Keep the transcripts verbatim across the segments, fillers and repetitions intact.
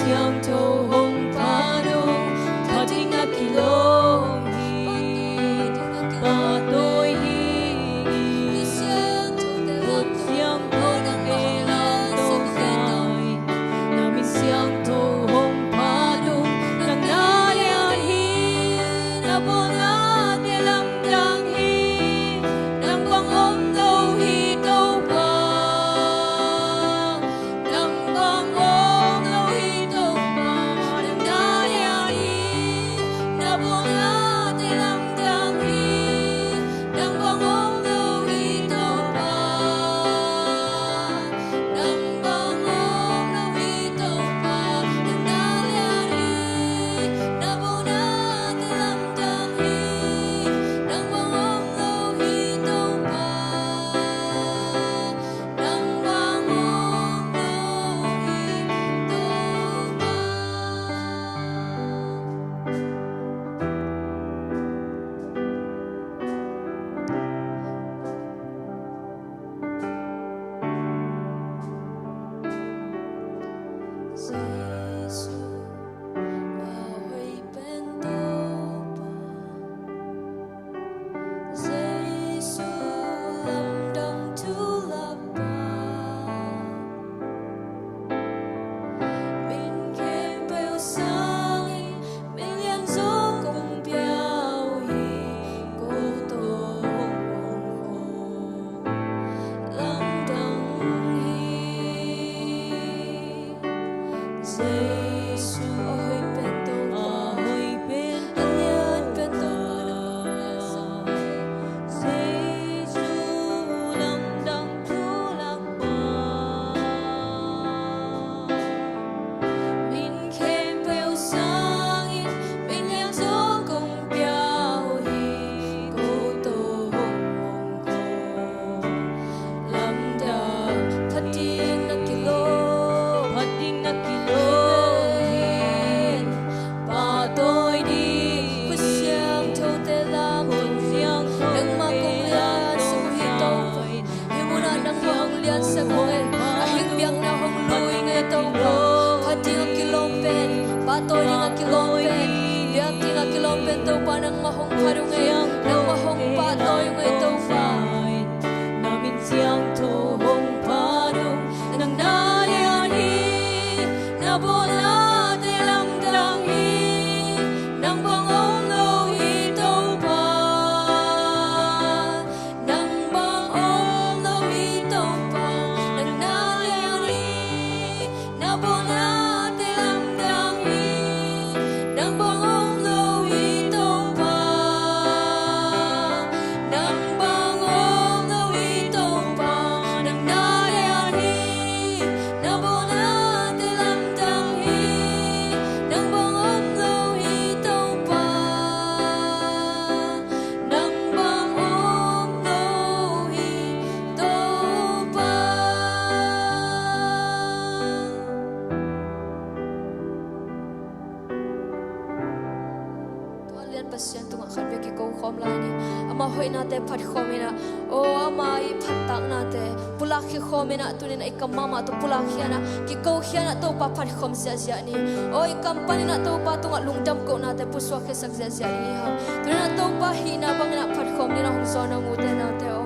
Siangtho hong phat ung, phat ding a kilawm hi, pahtawi hi. Hun siangtho nang bang hong lo hi, na min siangtho hong phat ung, nang na lian hi, na bawlnate lamdang hi, nang bang om lo hi Topa. Nang bang om lo hi Topa, nang na lian hi, na bawlnate lamdang hi, nang bang om lo hi Topa. Nang bang om lo hi Topa, nang na lian hi, na bawlnate lamdang hi, nang bang om lo hi Topa. Jesu lamdang thu lakpa, min khempeuh sangin min lianzaw kong pia uh hi, ko tawh hong om khawm lamdang hi. Jesu a hoih pen Topa, a hoih pen Topa, a lian pen Topa. Jesu lamdang thu lakpa, min khempeuh sangin min lianzaw kong pia uh hi, ko tawh hong om khawm lamdang. Phat ding na kilawm, phat ding na kilawm hi. Pahtawi ding, Kha Siangthote lam, Kha Siangthote nangmah kong liansak uh hi Topa. Hih munah nangmah hong liansak uh hi. A hing biakna hong lui ing ei Topa. Phat ding a kilawm pen, pahtawi ding a kilawm pen, biak ding a kilawm pen Topa nangmah hong phat ung ei, nangmah hong pahtawi ung ei Topa. Na min siangtho hong phat ung, nang na lian hi, na bawlnate lamdang hi, nang bang om lo hi Topa. Nang bang om lo hi Topa, nang na lian hi, na bawlnate lamdang hi, nang bang om lo hi Topa. Nang bang om lo hi Topa, nang na lian hi, na bawlnate lamdang hi, nang bang om lo hi Topa. Nang bang om lo hi Topa. Tua lian Pasian tungah khatvei kiko khawm lai ni. Ama hoihnate phat khawm inah, aw, ama i phattaknate pulakkhia khawm inah, tuninah i kam mahmah tawh pulakkhia inah, kikokhia inah Topa phat khawm ziahziah ni. Aw, i kam paninah Topa tungah lungdam kohnate pusuakkhiasak ziahziah ni. Hau, tuninah Topa hihna banginah phat khawm ni, na hong zawn a, ute naute aw.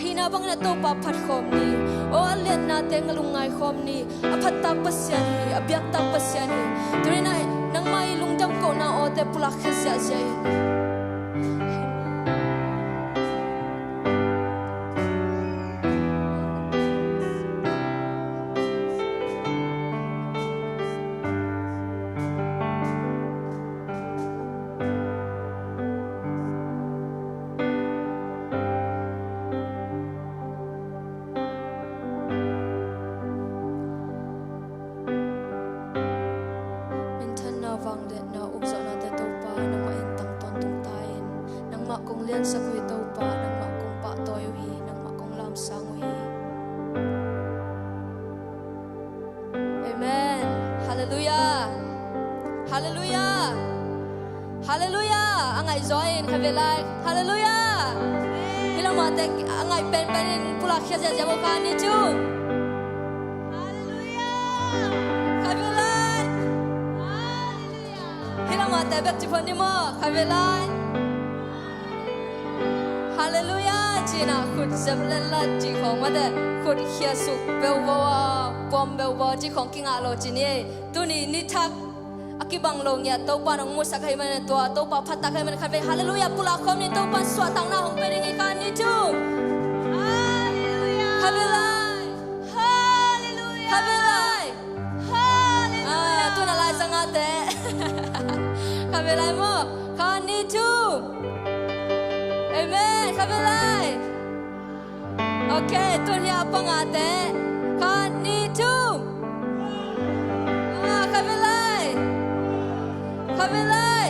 Hihna banginah Topa phat khawm ni. Aw, a liatnate nga lungngai khawm ni. A phattak Pasian hi, a biaktak Pasian hi. Tuninah nangmah i lungdam kohna awte pulakkhia ziahziah in. Minthanna, vangliatna, ukzawhnate Topa nangmah in tang tawntung ta in. Nangmah kong liansak uh hi Topa, nangmah kong pahtawi uh hi, nangmah kong lamsang uh hi. Amen. Halleluiah. Halleluiah. Halleluiah. A ngaihzaw in khatvei lai. Halleluiah. Hih lamah te a ngaih penpen in pulakkhia ziahziah vo kha ni cu. Halleluiah. Khatvei lai. Te bek ci phot ni maw, khatvei lai. Halleluiah ci-in ah khut zep letlat cih khawng mate, khut khiasuk veuvo a, pawm veuvo cih khawng kingah lo ci ni ei. Tuni ni thak a kibang lo ngiat Topa in hong musak ahih manin, tua Topa phattak ahih manin khatvei halleluiah pulak khawm ni. Topa in suahtakna hong pia ding hi. Khat, nih, thum. Halleluiah. Khatvei lai. Halleluiah. Khatvei lai. Halleluiah. Ah, tu-in a laizang a te. Khatvei lai maw. Khat, nih, thum. Amen. Khatvei lai. Ok, tu-in a pang a te. Khat, nih, thum. Ah, khatvei lai. Khatvei lai.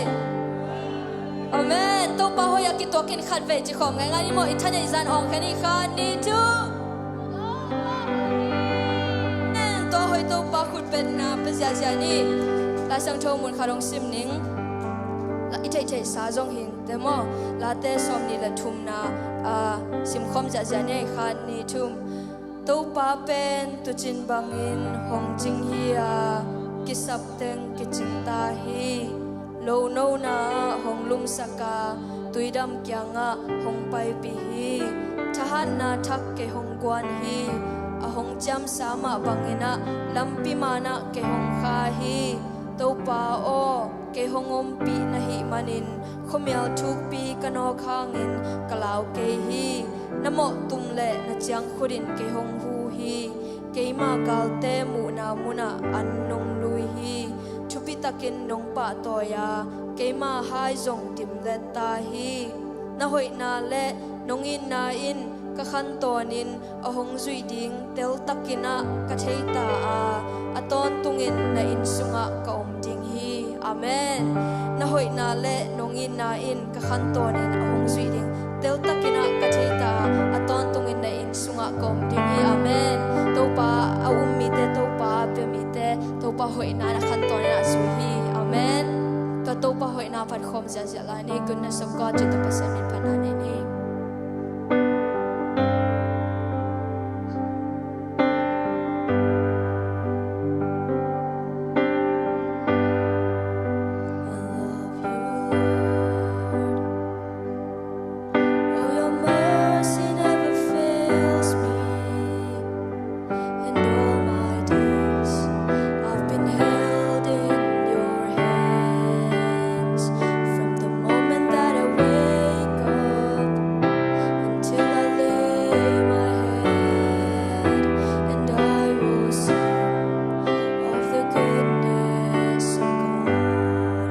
Amen. Topa hoih a kituakin khatvei ci khawm ngaingai ni maw. I thaneih zah awng khia ni. Khat, nih, thum. Amen. Tua hoih Topa khut bengna pia ziahziah ni. Laisiangtho mun khat hong sim ning. La, i theihtheihsa zong hi inteh maw. Late sawmnih le thumna, ah, simkhawm ziahziah ni. Khat, nih, thum. Topa pen tuucin bangin hong cing hi a, kisap teng kicing ta hi. Lo nona ah hong lumsak a, tuidam kiangah hong paipih hi. Thahatna thak kei hong guan hi. A hong ciamsa mah bangin ah, lampi man ah kei hong kha hi. Topa aw, kei hong ompih na hih manin, khuamial thukpi ka nawk hangin ka lau kei hi. Na mawh tum le na ciangkhut in kei hong hu hi. Keima galte muhna munah an nong lui hi. Thupi takin nong pahtawi a, keima hai zong dimlet ta hi. Na hoihna le nong itna in ka khantawnin a hong zuih ding teltakin ah ka thei ta a, a tawntungin na inn sungah ka om ding hi. Amen. Na hoihna le nong itna in ka khantawnin a hong zuih ding teltakin ah ka thei ta a, a tawntungin na inn sungah ka om ding hi. Amen. Topa a um mite, Topa a pia mite, Topa hoihna in a khantawnin a zui hi. Amen. Tua Topa hoihna phat khawm ziahziah lai ni. Goodness of God, cih tawh Pasian min phatna nei ni. I love you, Lord. Oh, your mercy never fails me. And all my days I've been held in your hands. From the moment that I wake up until I lay my head, and I will sing of the goodness of God.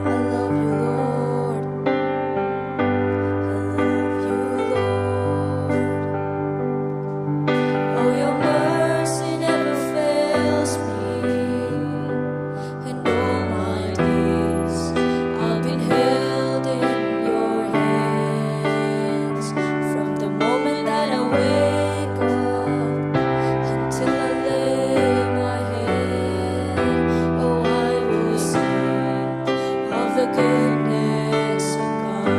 I love you, Lord. I love you, Lord. Oh, your mercy never fails me, and all my days I've been held in your hands. From the moment that I wake up until I lay my head, oh, I will sing of the goodness of God.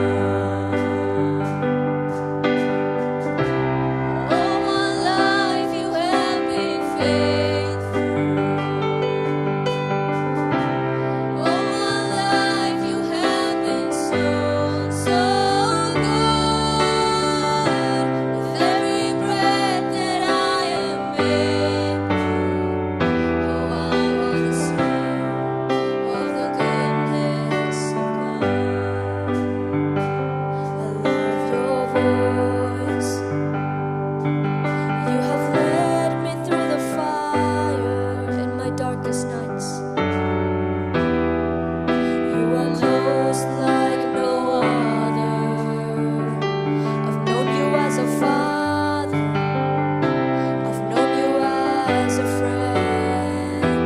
All my life you have been faithful. All my life you have been so, so good. With every breath that I am able, oh, I wanna sing of the goodness of God. I love your voice. You have led me through the fire in my darkest nights. You are close like no other. I've known you as a father. I've known you as a friend.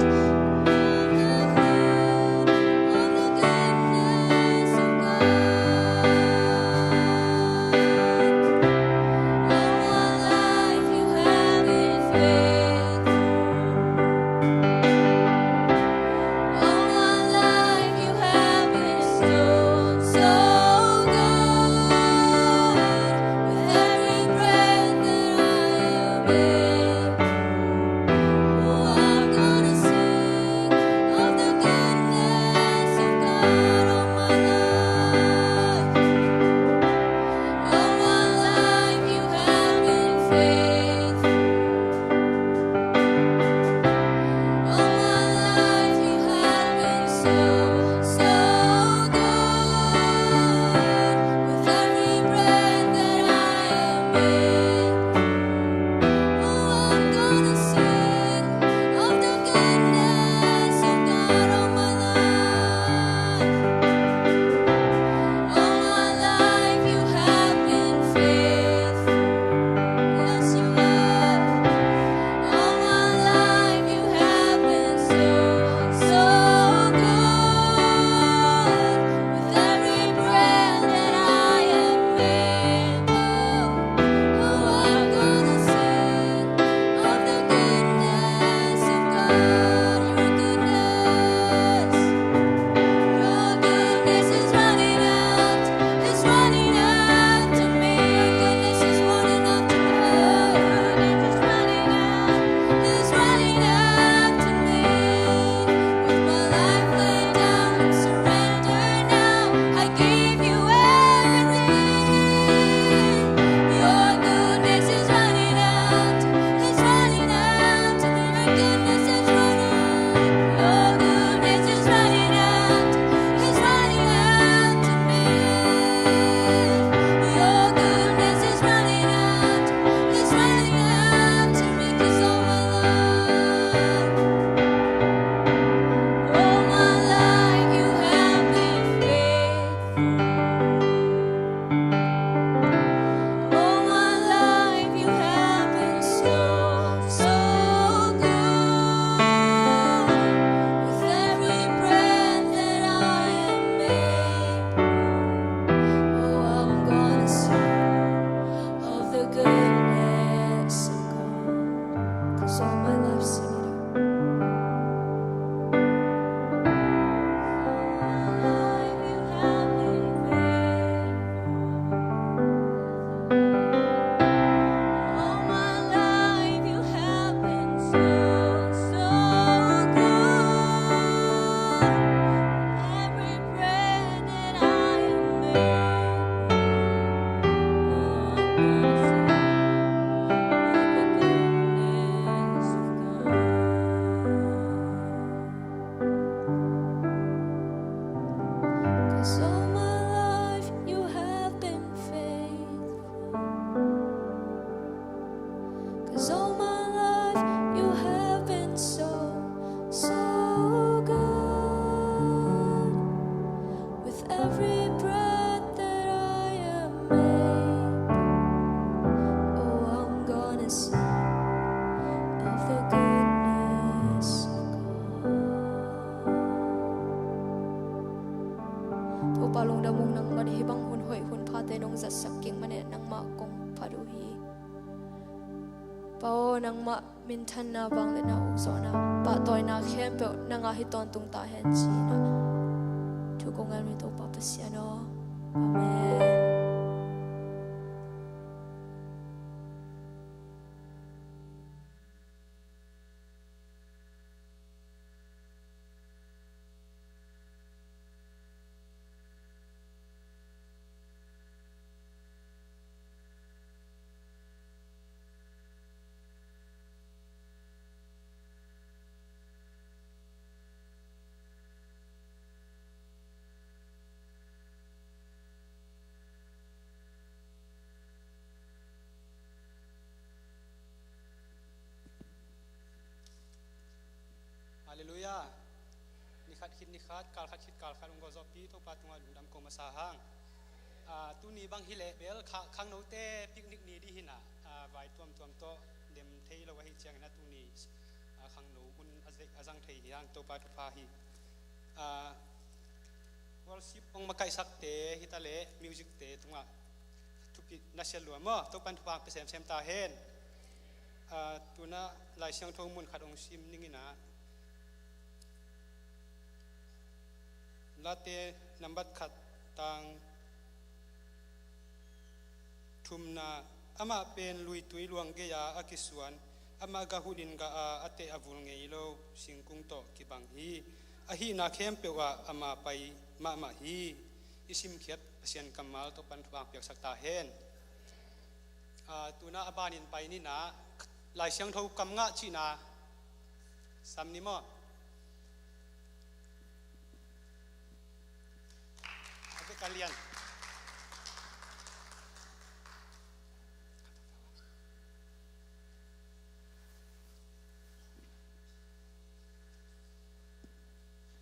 I've heard of the goodness of God. All my life you have been faithful. Pa lungdam ung, nangmah in hih bang hun hoih hun phate nong zatsak kik manin nangmah kong phat uh hi. Pa aw, nangmah minthanna, vangliatna, ukzawhna, pahtawina khempeuh nang a hi tawntung ta hen ci-in ah thu kong ngen uh hi, Topa Pasian aw. Amen. Halleluiah. Ni khat khit ni khat, kal khat khit kal khat hong gualzawhpih Topa tungah lungdam ko masa hang. Ah, tuni bang hi leh bel kha-, khangnote picnic ni ding hi-in ah, ah, vai tuamtuam tawh dem thei lo ahih ciangin ah tuni, ah, khangno hun a ze-, a zang thei hi hang, Topa thupha hi. Ah, worship hong makaihsakte hi ta leh music-te tungah thupha na siat lua maw, Topa in thupha hong pia semsem ta hen. Ah, tu-in ah Lai Siangtho mun khat hong sim ning in ah, Late nambat khat tang thumna, amah pen luitui luang gei-a a kisuan, amah gah hutin gah a, a teh a vul ngei lo singkung tawh kibang hi. A hihna khempeuh ah ama pai mahmah hi. I simkhiat Pasian kammal Topa in thupha hong piaksak ta hen. Ah, tu-in ah a banin pai ni-in ah, Lai Siangtho kam ngah cihna sam ni maw? A bek a lian.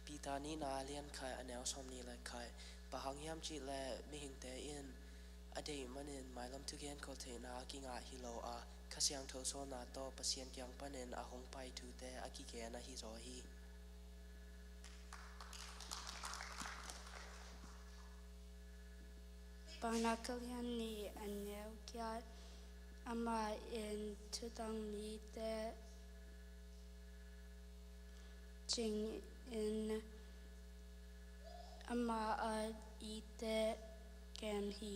Peter nihna a lian khat a neu sawmnih le khat. Bang hang hiam cih leh mihingte in a deih manin mailam thugen khol theihna a kingah hi lo a, Kha Siangtho sawlna tawh Pasian kiang panin a hong pai thute a kigen ahi zaw hi. Paunak a lian nih a neu giat. Amah in thudang mite cingin ama a ite kem hi.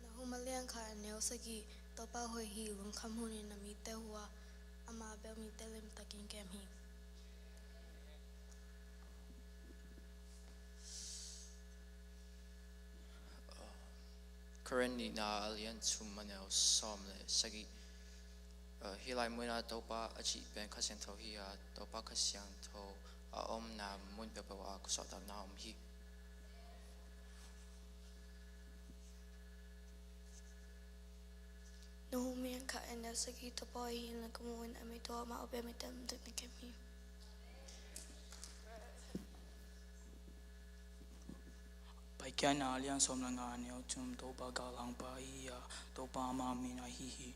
Nahum a lian khat a neu sagih. Topa hoih hi, lungkham hunin na mite huh a, ama bel mite limtakin kem hi. Korin nihna a lian thum a neu sawm le sagih. Hih lai munah Topa a cih pen Kha Siangtho hi a, Topa Kha Siangtho a omna mun peuhpeuh ah khuasawhtakna om hi. Nahum a lian khat a neu sagih. Topa hoih hi, lungkham hunin na mite huh a, ama bel mite limtakin kem hi. Paikhiatna a lian sawm le nga a neu thum. Topa galhangpa ahi a, Topa ama min ahi hi.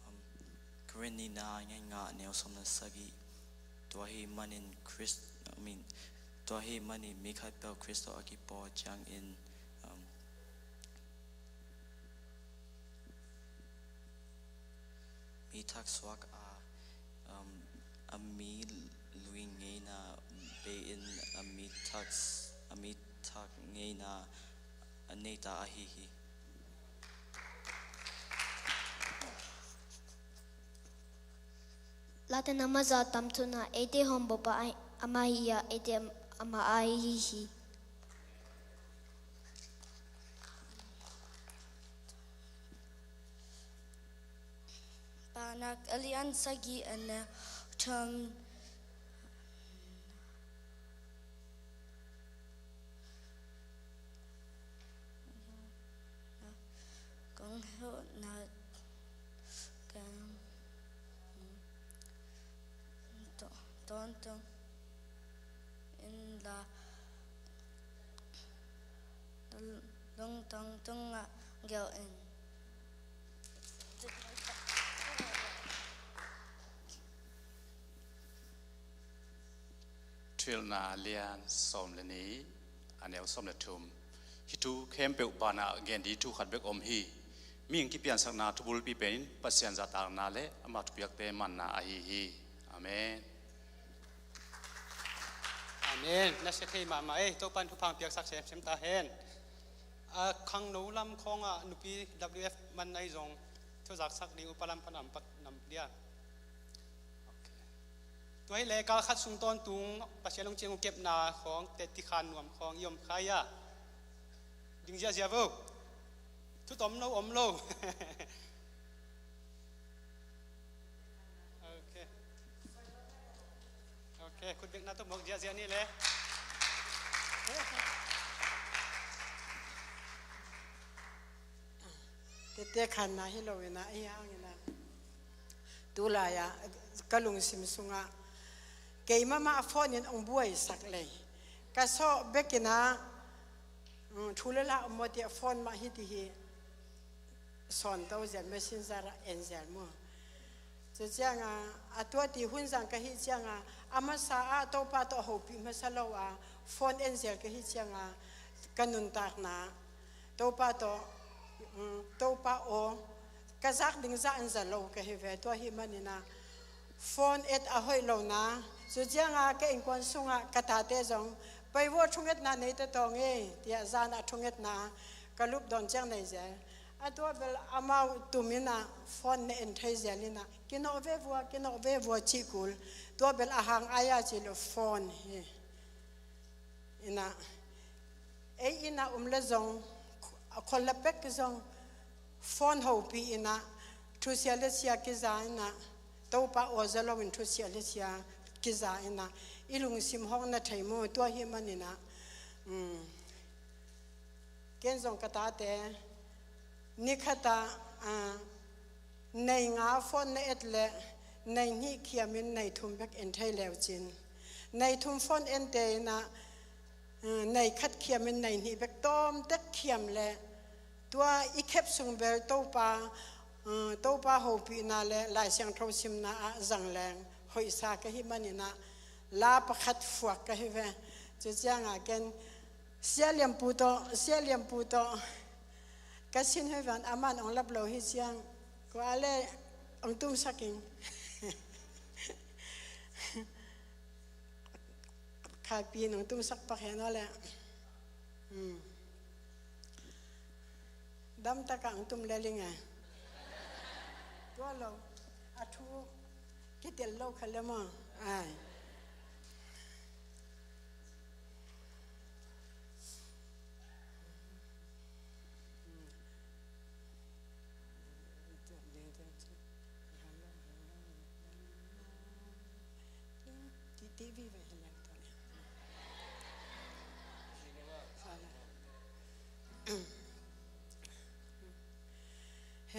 Um, Korin nihna a lian nga a neu sawm le sagih. Tua ahih manin Khrist, I mean, tua ahih manin mi khatpeuh Khrist tawh a kipawl ciangin, um, mi thak suak a, um, a mi lui ngeina bei-in a mi thak, a mi thak ngeina a neita ahi hi. Late nambat za a tam thumna, eite hong bawlpa amah hi a, eite amah a ahi hi. Paunak a lian sagih a neu thum. Kong hehna kem tawntung inla, lungtang tungah Gel in. Thuhilhna lian sawm le nih, a neu sawm le thum. Hih thu khempeuh banah gen ding thu khat bek om hi. Mihing kipiansakna thubulpi pen Pasian zahtakna le ama thupiakte manna ahi hi. Amen. Amen. Na sia thei mahmah ei, Topa'n thupha piaksak semsem ta hen. A khangno lam khawngah nupi W F man ahi zong thuzaksak ding upa lam pan am pak nam dia. Ok. Tua hi leh kal khat sung tawntung Pasian lungciang uh kepna khawng, teti khan nuam khawng i om khai a. Ding ziahziah vo. Thu tom lo om lo. Ok. Ok, khut bekna tawh mawk ziahziah ni le. Tete khanna hi lo inah, ahi hangin ah, tulai-ah ka lungsim sungah keimah mah a phone in hong buaisak lei. Ka sawh bekin ah, mm, thu le la om maw tiah phone mah hi ti hi. Sawn to zel, messenger ah en zel maw. Cu ciangah a tua ti hun zang ka hih ciangah a masa ah Topa tawh hopih hmasa lo a phone en zel ka hih ciangah ka nuntakna Topa tawh, mm, Topa aw ka zak ding zah an za lo ka hi ve. Tua hi maninah phone et a hoih lo na. Cu ciangah ka innkuan sungah ka tate zong, "Pai vua, thungetna nei ta tawng ei," tiah zan ah thungetna ka lupdawn ciang nei zel. A tua bel amau tum inah phone na en thei zel inah, "Kinawh ve vua, kinawh ve vua," cih kul. Tua bel a hang ai-a ci lo phone hi. Inah ei inah um le zong, a khol le pek zong phone hopih inah thusia le sia kiza inah, Topa aw za loin thusia le sia kiza inah i lungsim hong na thei maw. Tua hi maninah, um, ken zong ka tate ni khatah, ah, nei nga phone na et leh nei hnih khiamin nei thum bek en thei leu cin. Nei thum phone ente inah, ah, nei khat khiamin nei hnih bek tawm tek khiam leh tua i khep sung bel Topa, ah, Topa hopihna le Lai Siangtho simna ah zang leng hoihsa ka hi maninah la pakhat fuak ka hi ve. Cu ciangah ken Sia Lianpu tawh, Sia Lianpu tawh ka sin hoi van aman ong lap lo hi ciang, kua le ong tumsak ing. Khapi in ong tumsak pak hen aw le. Hmm. Damtak ah ong tum le ling a. Tua lo. A thu kitel lo kha le maw. Ai.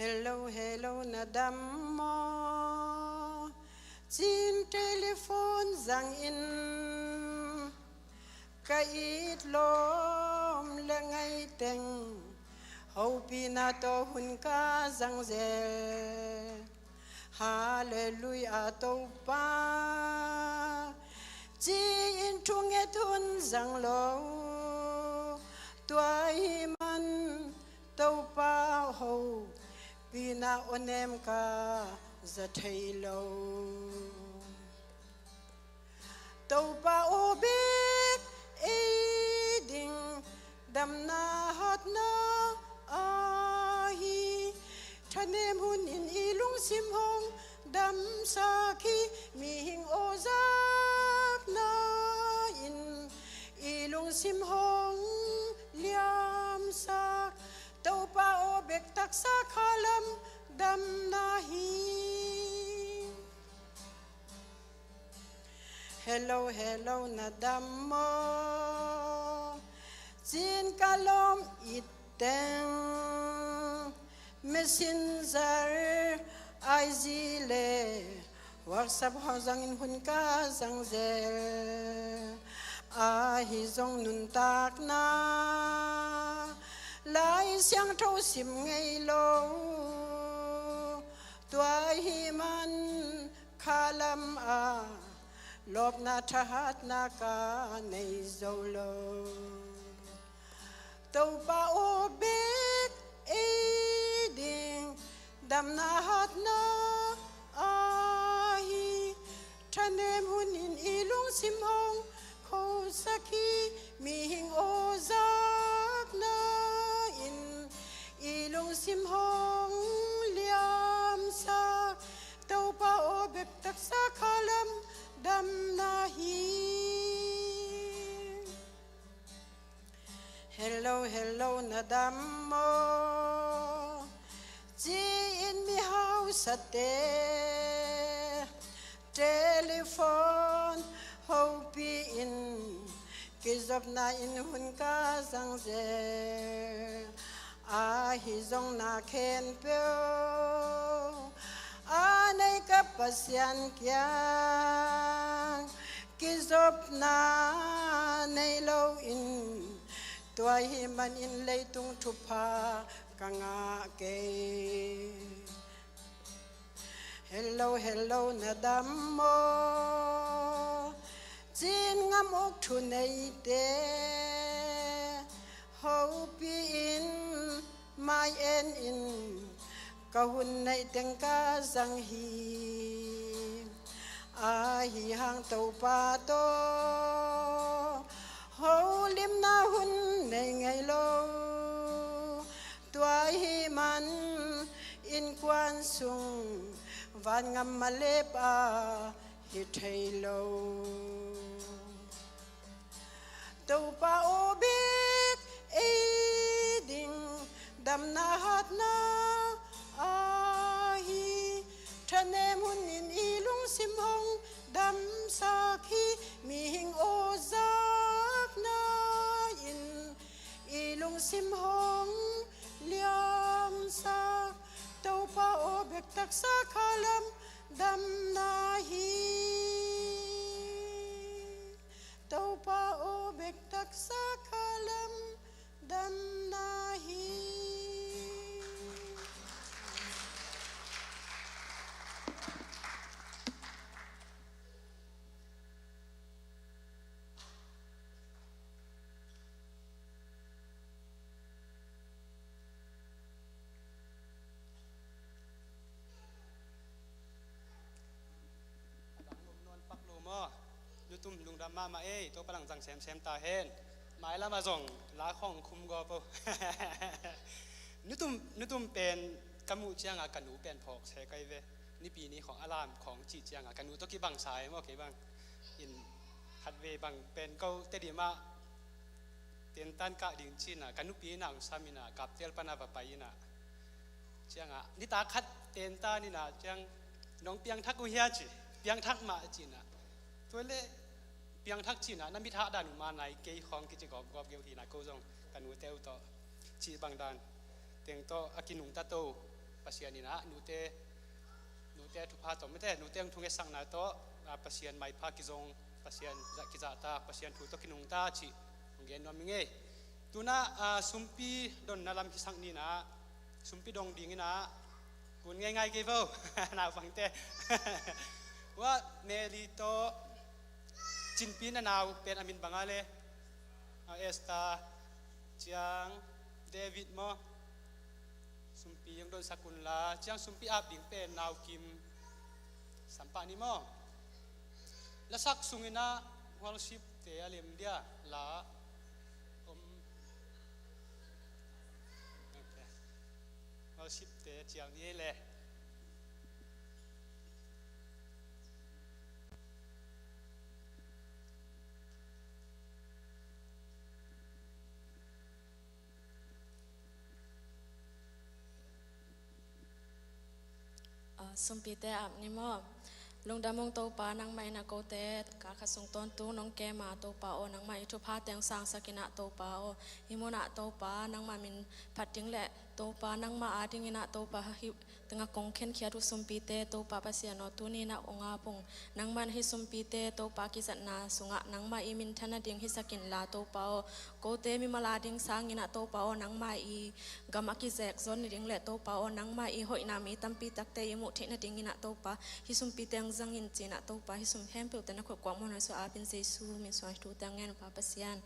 Hello, hello, na dam maw? Cin telephone zangin ka it lawm le ngaiteng, hopihna tawh hun ka zang zel. Halleluiah Topa, ci-in thunget hun zang lo. Tua hi man Topa hopihna awnem ka za thei lo. Topa aw bek ei ding damna hatna ahi. Thanem hunin i lungsim hong damsak hi. Mihing aw zakna in i lungsim hong liamsak. Topa aw bek taksa khalam damna hi. Hello, hello, na dam maw? Cin ka lawm it teng, Messenger, I G le WhatsApp hong zangin hun ka zang zel. Ahi zong nuntakna lai Siangtho sim ngei lo, tua ahih man khalam ah lawpna thahatna ka nei zo lo. Topa aw bek ei ding damna hatna ahi. Thanem hunin i lungsim hong khosak hi. Mihing aw zakna in i lungsim hong liamsak. Topa aw bek taksa khalam damna hi. Hello, hello, na dam maw? Ci-in mihausate telephone hopih in, kizopna in hun ka zang zel. Ahi zong na khempeuh a nei ka Pasian kiang kizopna nei loin, tua ahih manin leitung thupha ka ngah kei. Hello, hello, na dam maw? Cin ngam uk thuneite hopih in, mai en in, ka hun neih teng ka zang hi. Ahi hang Topa tawh holimna hun nei ngei lo. Tua ahih man innkuan sung vangam malep a hi thei lo. Topa aw bek ei ding damna hatna ahi. Thanem hunin i lungsim hong damsak hi. Mihing aw zakna in i lungsim hong liamsak. Topa aw bek taksa khalam damna hi. Topa aw bek taksa khalam damna hi. A dang om nawn pak lo maw? Nutum lungdam mahmah ei, Topa lang zang semsem ta hen. Mailam a zong la khawng khum gawp o. Nutum, nutum pen ka muh cianga ka nu pen phawk se kai ve. Nipi ni khawng a lam khawng cih cianga ka nu tawh kibang sa e maw, kei bang. In khatvei bang pen ko Tedim ah tentan kah ding cina ka nupi ina hong sam ina Kaptel pana va pai ina. Cianga nitak khat tentan ina ciang nong piangthak uh hia ci, piangthak mah cina. Tua le piangthak cina na mit hah dan uh ma nai kei khawng kici gawpgawp geu hina ko zong ka nute uh tawh cih bang dan teng tawh a kinungta to Pasian ina nute, nute thupha tawh mite, nute hong thungetsakna tawh a Pasian maipha kizong, Pasian zah kizahta, Pasian thu tawh kinungta cih hong gen nuam ing ei. Tuna a sumpi donna lam hisak nina, sumpi dong ding ina kun ngeingai kei vo. Naupangte. Ua Mary tawh Cinpi na nau pen a min banga le a Esther ciang David maw? Sumpi hong donsak unla ciang sumpi ap ding pen Nau Kim sampah ni maw? Lasak sungina worship te a lem dia la om. Worship te ciang ni ei le. A, sumpite ap ni maw? Lungdam ung Topa, nangmah in a kote ka kha sung tawntung nong kema Topa aw, nangmah i thupha teng sangsak ina Topa aw, i muna Topa nangmah min phat ding le Topa nangmah a ding ina Topa hi, tengah kong khenkhiat uh sumpite Topa Pasian aw, tuni-in ah ong ap ung. Nangman hih sumpite Topa kizatna sungah nangmah i minthan nading hisak inla Topa aw, kote mimal ading sangin ah Topa aw, nangmah i gam a kizek zon nading le Topa aw, nangmah i hoihna mi tampi takte i muh theih nadingin ah Topa, hih sumpite ong zang in ci-in ah Topa, hih sum khempeuhte na khuak kuak muanhuai suah apin Jesu min suang hih thute ong ngen Pa Pasian.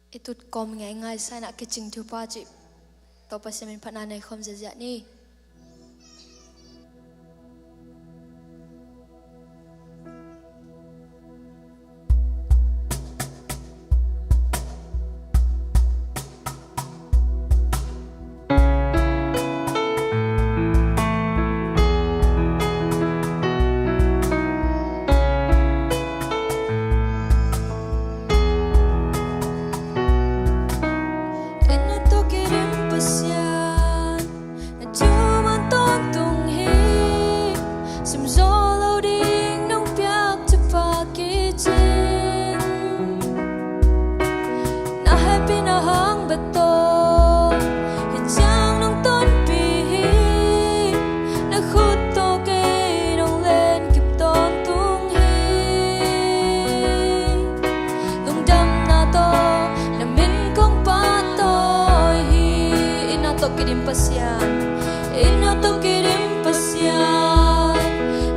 I tut kawm ngeingai sa-in ah kicing thupha cih tawh Pasian min phatna nei khawm ziahziah ni. Inn a tuk i dim Pasian, na thuman tawntung hi. Simzaw lo ding nong piak thupha kicing, na hehpihna hang bek tawh hih ciang nong tonpih hi. Na khut tawh kei nong lenkip tawntung hi. Lungdamna tawh na min kong pahtawi hi. Inn a tuk i dim Pasian, inn a tuk i dim Pasian,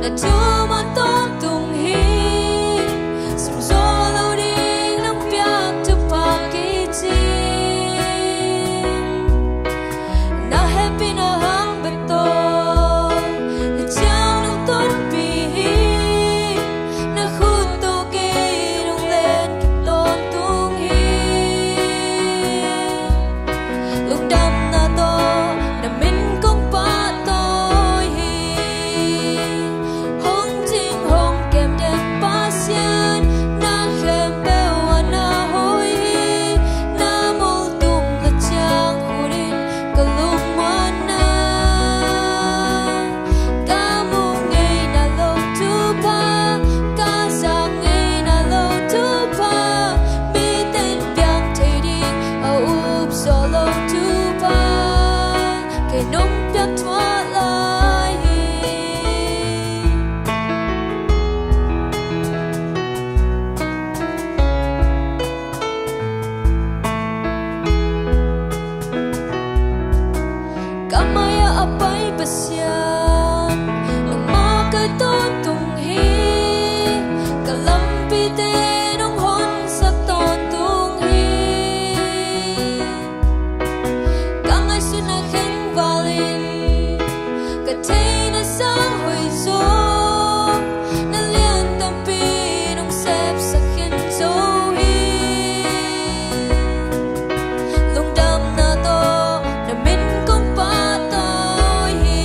na thuman tawntung hi. Simzaw lo ding nong piak thupha kicing, na hehpihna hang bek tawh hih ciang nong tonpih hi. Na khut tawh kei nong lenkip tawntung hi. Lungdamna tawh na min kong pahtawi hi. Hong cing hong kem den Pasian, na khempeuh ah na hoih hi. Na moltum lak ciang khut in ka lungmuanna, ka muh ngeina lo thupha, ka zak ngeina lo thupha, mite'n piang thei ding a up zawh lo thupha, kei nong piak thuah lai hi. Ka mai-ah a pai Pasian, nangmah ka tawntung hi. Ka lampite nong honsak tawntung hi. Ka ngaihsutna khengval in ka theihna sang hoih zaw, na lian tampi nong sepsak khin zo hi. Lungdamna tawh na min kong pahtawi hi.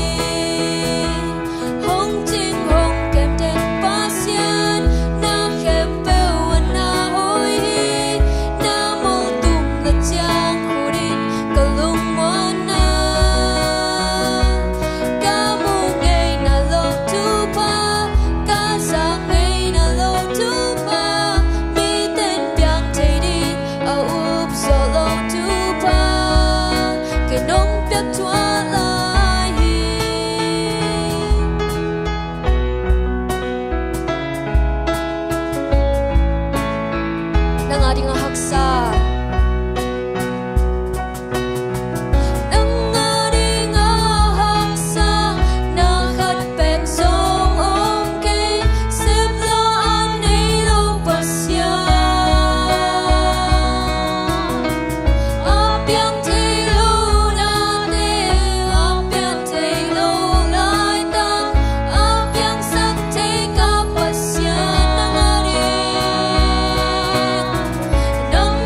Hong cing hong kem den Pasian, na khempeuh ah na hoih hi. Na moltum lak ciang khut in ka lungmuanna, ka muh ngeina lo thupha, ka zak ngeina lo thupha, mite'n piang thei ding a up zawh lo thupha, kei nong piak thuah lai hi. Nang a ding a haksa, nang a ding a haksa, na khat pen zong om kei. Sep lo a nei lo Pasian, a piang thei lo nate, a piang thei lo laitak, a piangsak thei ka Pasian, nang a ding, nang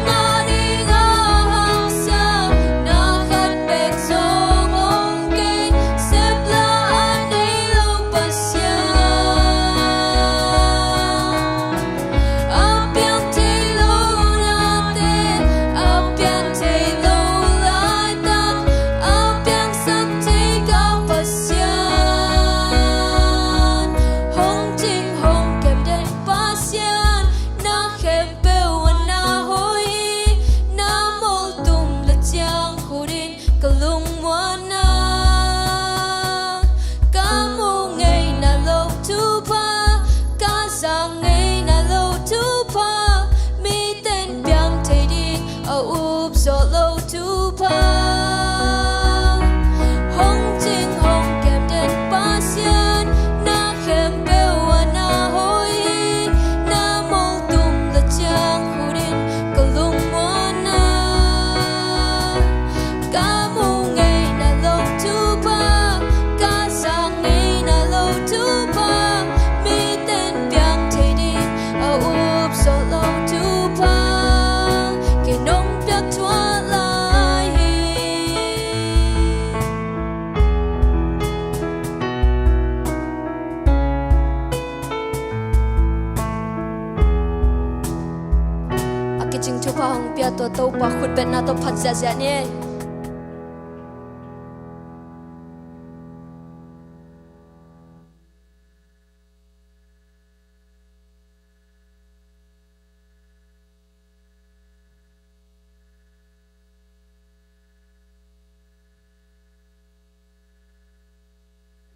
Kicing thupha hong pia tua Topa khutbetna tawh phat ziahziah ni.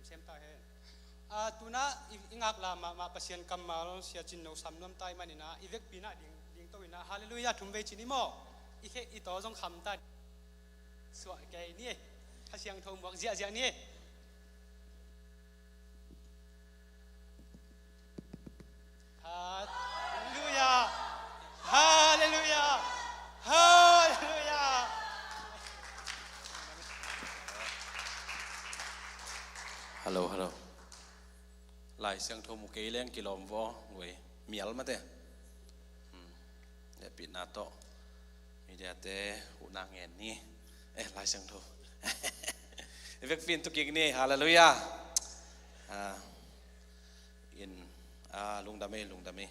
Sem ta hen. A, tuna i, i ngaklah mahmah Pasian kammal Sia Cin No sam nuam ta ahih manin ah, i vekpi-in ah ding, dingto in ah, Halleluiah thum vei ci ni maw. I khe, i taw zong kham ta. Suah kei ni. Kha Siangtho muak ziahziah ni. Halleluiah. Halleluiah. Halleluiah. Hello, hello. Lai Siangtho mu kei leng kilawm vaw, ngui mial mate. Hmm. Hehpihna tawh. Media te, huhna ngen ni. Eh, Lai Siangtho. I vekpi-in tu kik ni. Halleluiah. Ah, in, ah, lungdam ei, lungdam ei.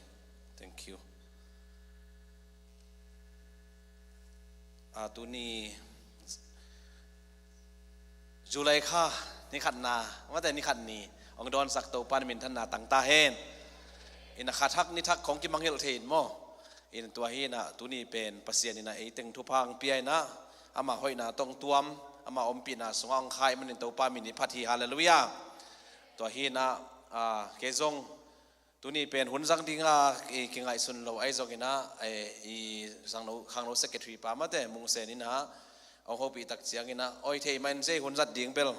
Thank you. Ah, tuni July kha ni khatna, mate ni khat ni, hong dawnsak Topa in minthanna tang ta hen. In a kha thak ni thak khong kimangngilh thei in maw. In tua hi in ah tuni pen Pasian in ah ei teng thupha hong pia in ah, ama hoihna tawh hong tuam, ama ompihna sungah hong kha ahih manin Topa min i phat hi, halleluiah. Tua hi in ah, ah, kei zong tuni pen hun zang dinga i kingaihsun lo ahi zongin ah, eh, i sangno, khangno secretary pa mate Mung Sen in ah, hong hopih tak ciangin ah, oi, thei man cia hun zat ding bel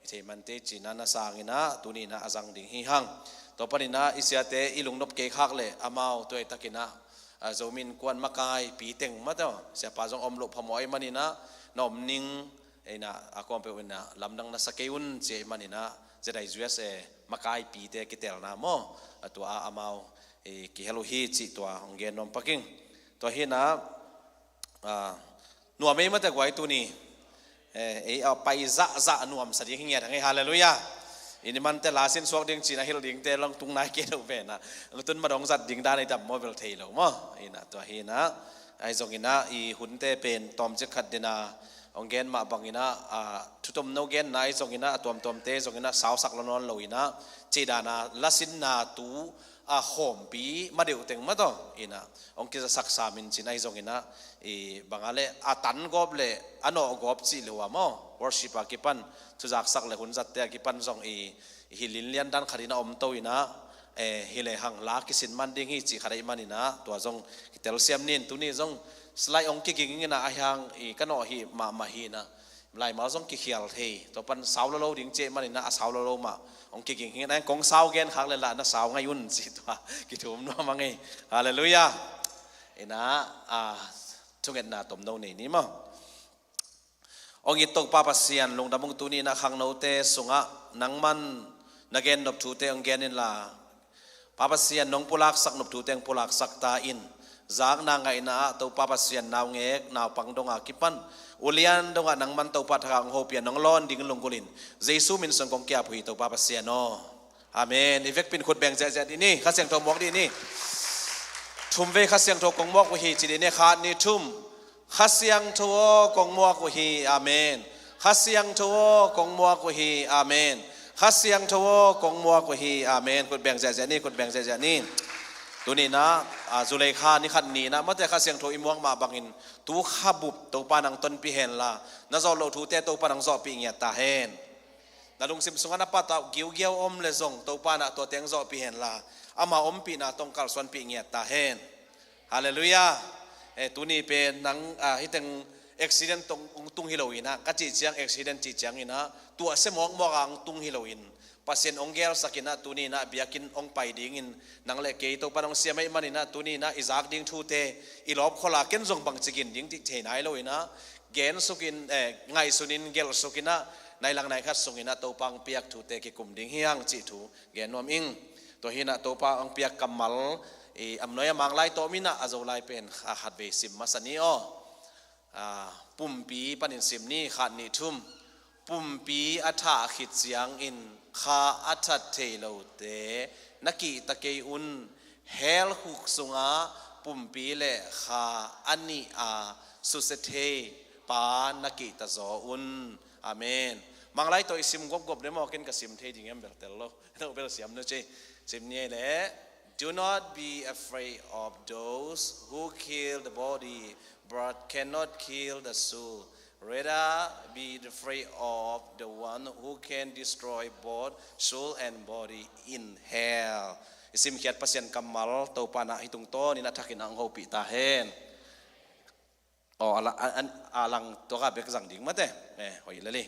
i thei man tei ci-in ah na sangin ah, tuni in ah a zang ding hi hang. Tua panin ah i siate i lungnop kei khak leh amau tua i takin ah, a, Zomi Innkuan makaipi teng mate, siapa zong om loh phamawh ahih manin ah, na om ning, ei in ah, a kuampeuh in ah lamdang na sa kei un ci ahih manin ah, Z I U S A makaipite kitelna maw, a tua ah amau, eh, kihel uh hi cih tua hong gen nuam pak ing. Tua hi in ah, ah, nuam ei mate guai tuni. Eh, ei a pai zahzah nuamsa ding hi ngiat hang ei, halleluiah. In i mante la sin suak ding ci-in a hilh dingte long tung nai kei lo ve in ah. Lutun ma dong zat ding dan ei dam maw, bel thei lo maw. In ah tua hi in ah, ahi zongin ah i hunte pen tawmcik khat dena hong gen mah bangin ah, ah, thutom no genna ahi zongin ah, a tuamtuamte zongin ah sausak lo nawn lo in ah, cih dan a lasinna tu a khawmpi ma deuh teng mate in ah hong kizasak sam in cin ahi zongin ah, i bang a leh a tan gawp leh a nawh gawp cih lo a maw, worship a kipan, thuzaksak leh hun zatte a kipan zong i, i hi linlian dan khat in a om to in ah, eh, hi lehang la kisin man ding hi cih khat ahih manin ah, tua zong kitelsiam nin. Tuni zong slide hong kiging in ah, ahi hang i ka nawh hi mahmah hi in ah, laimal zong kikhial thei. Tua pan sau lo lo ding ci ahih manin ah, a sau lo lo mah hong kiging hi in ah, kong sau gen khak leh lah na sau ngai un ci tua kithum nuam hang ei. Halleluiah. In ah, ah, thungetna tomno nei ni maw. Hong it Topa Pasian, lungdam ung, tuni in ah khangnote sungah nangman na gen nop thute hong gen inla, Pa Pasian, nong pulaksak nop thute hong pulaksak ta in. Zakna ngaihna ah Topa Pasian, naungek naupang dong a kipan ulian dongah nangman Topa thak a hong hopih a nong lawn ding lunggulh in, Jesu min sung kong ki-ap uh hi Topa Pasian aw. Amen. I vekpi-in khut beng ziahziah dih ni. Kha Siangtho muak dih ni. Thum vei Kha Siangtho kong muak uh hi ci dih ni. Khat, nih, thum. Kha Siangtho aw, kong muak uh hi. Amen. Kha Siangtho aw, kong muak uh hi. Amen. Kha Siangtho aw, kong muak uh hi. Amen. Khut beng ziahziah ni, khut beng ziahziah ni. Tuni in ah, a, July kha ni khat ni in ah mate Kha Siangtho i muak mah bangin tu kha bup Topa in hong tonpih henla, na zawh loh thute Topa in hong zawhpih ngiat ta hen. Na lungsim sungah na patauh giugiau om leh zong Topa in ah tuate hong zawhpih henla, ama ompihna tawh hong kalsuanpih ngiat ta hen. Halleluiah. Eh, tuni pen nang, ah, hih teng accident tawh hong tung hi lo in ah, ka cih ciang accident cih ciangin ah tuahsia mawkmawk a hong tung hi lo in, Pasian hong gelsak in ah tuni in ah biakinn hong pai dingin nang leh kei Topa in hong siam ahih manin ah tuni in ah i zak ding thute, i lawpkhol a ken zong bangci gin ding cih thei nai lo in ah, gensuk in, eh, ngaihsun in, gelhsuk in ah, nai lang nai khat sungin ah Topa hong piak thute kikum ding hi hang cih thu gen nuam ing. Tua hi in ah Topa hong piak kammal, i, a nuai a mang lai tawh om in ah, a Zolai pen a khatvei sim masa ni aw. Ah, pumpi panin sim ni. Khat, nih, thum. Pumpi a thah khit ciangin kha a that thei lote na kihta kei un. Hell khuk sungah pumpi le kha a nih a susia thei pa na kihta zaw un. Amen. Manglai tawh i sim gopgop le maw, ken ka sim thei ding em bel tel lo. No bel siam no ci. Sim ni le. Do not be afraid of those who kill the body but cannot kill the soul. Rather, be afraid of the one who can destroy both soul and body in hell. I simkhiat Pasian kammal Topa na hi tungtawn in a thakin ang hopih ta hen. Aw, a la-, a, a, a lang tua ka bek zang ding mate. Eh, hoi leli.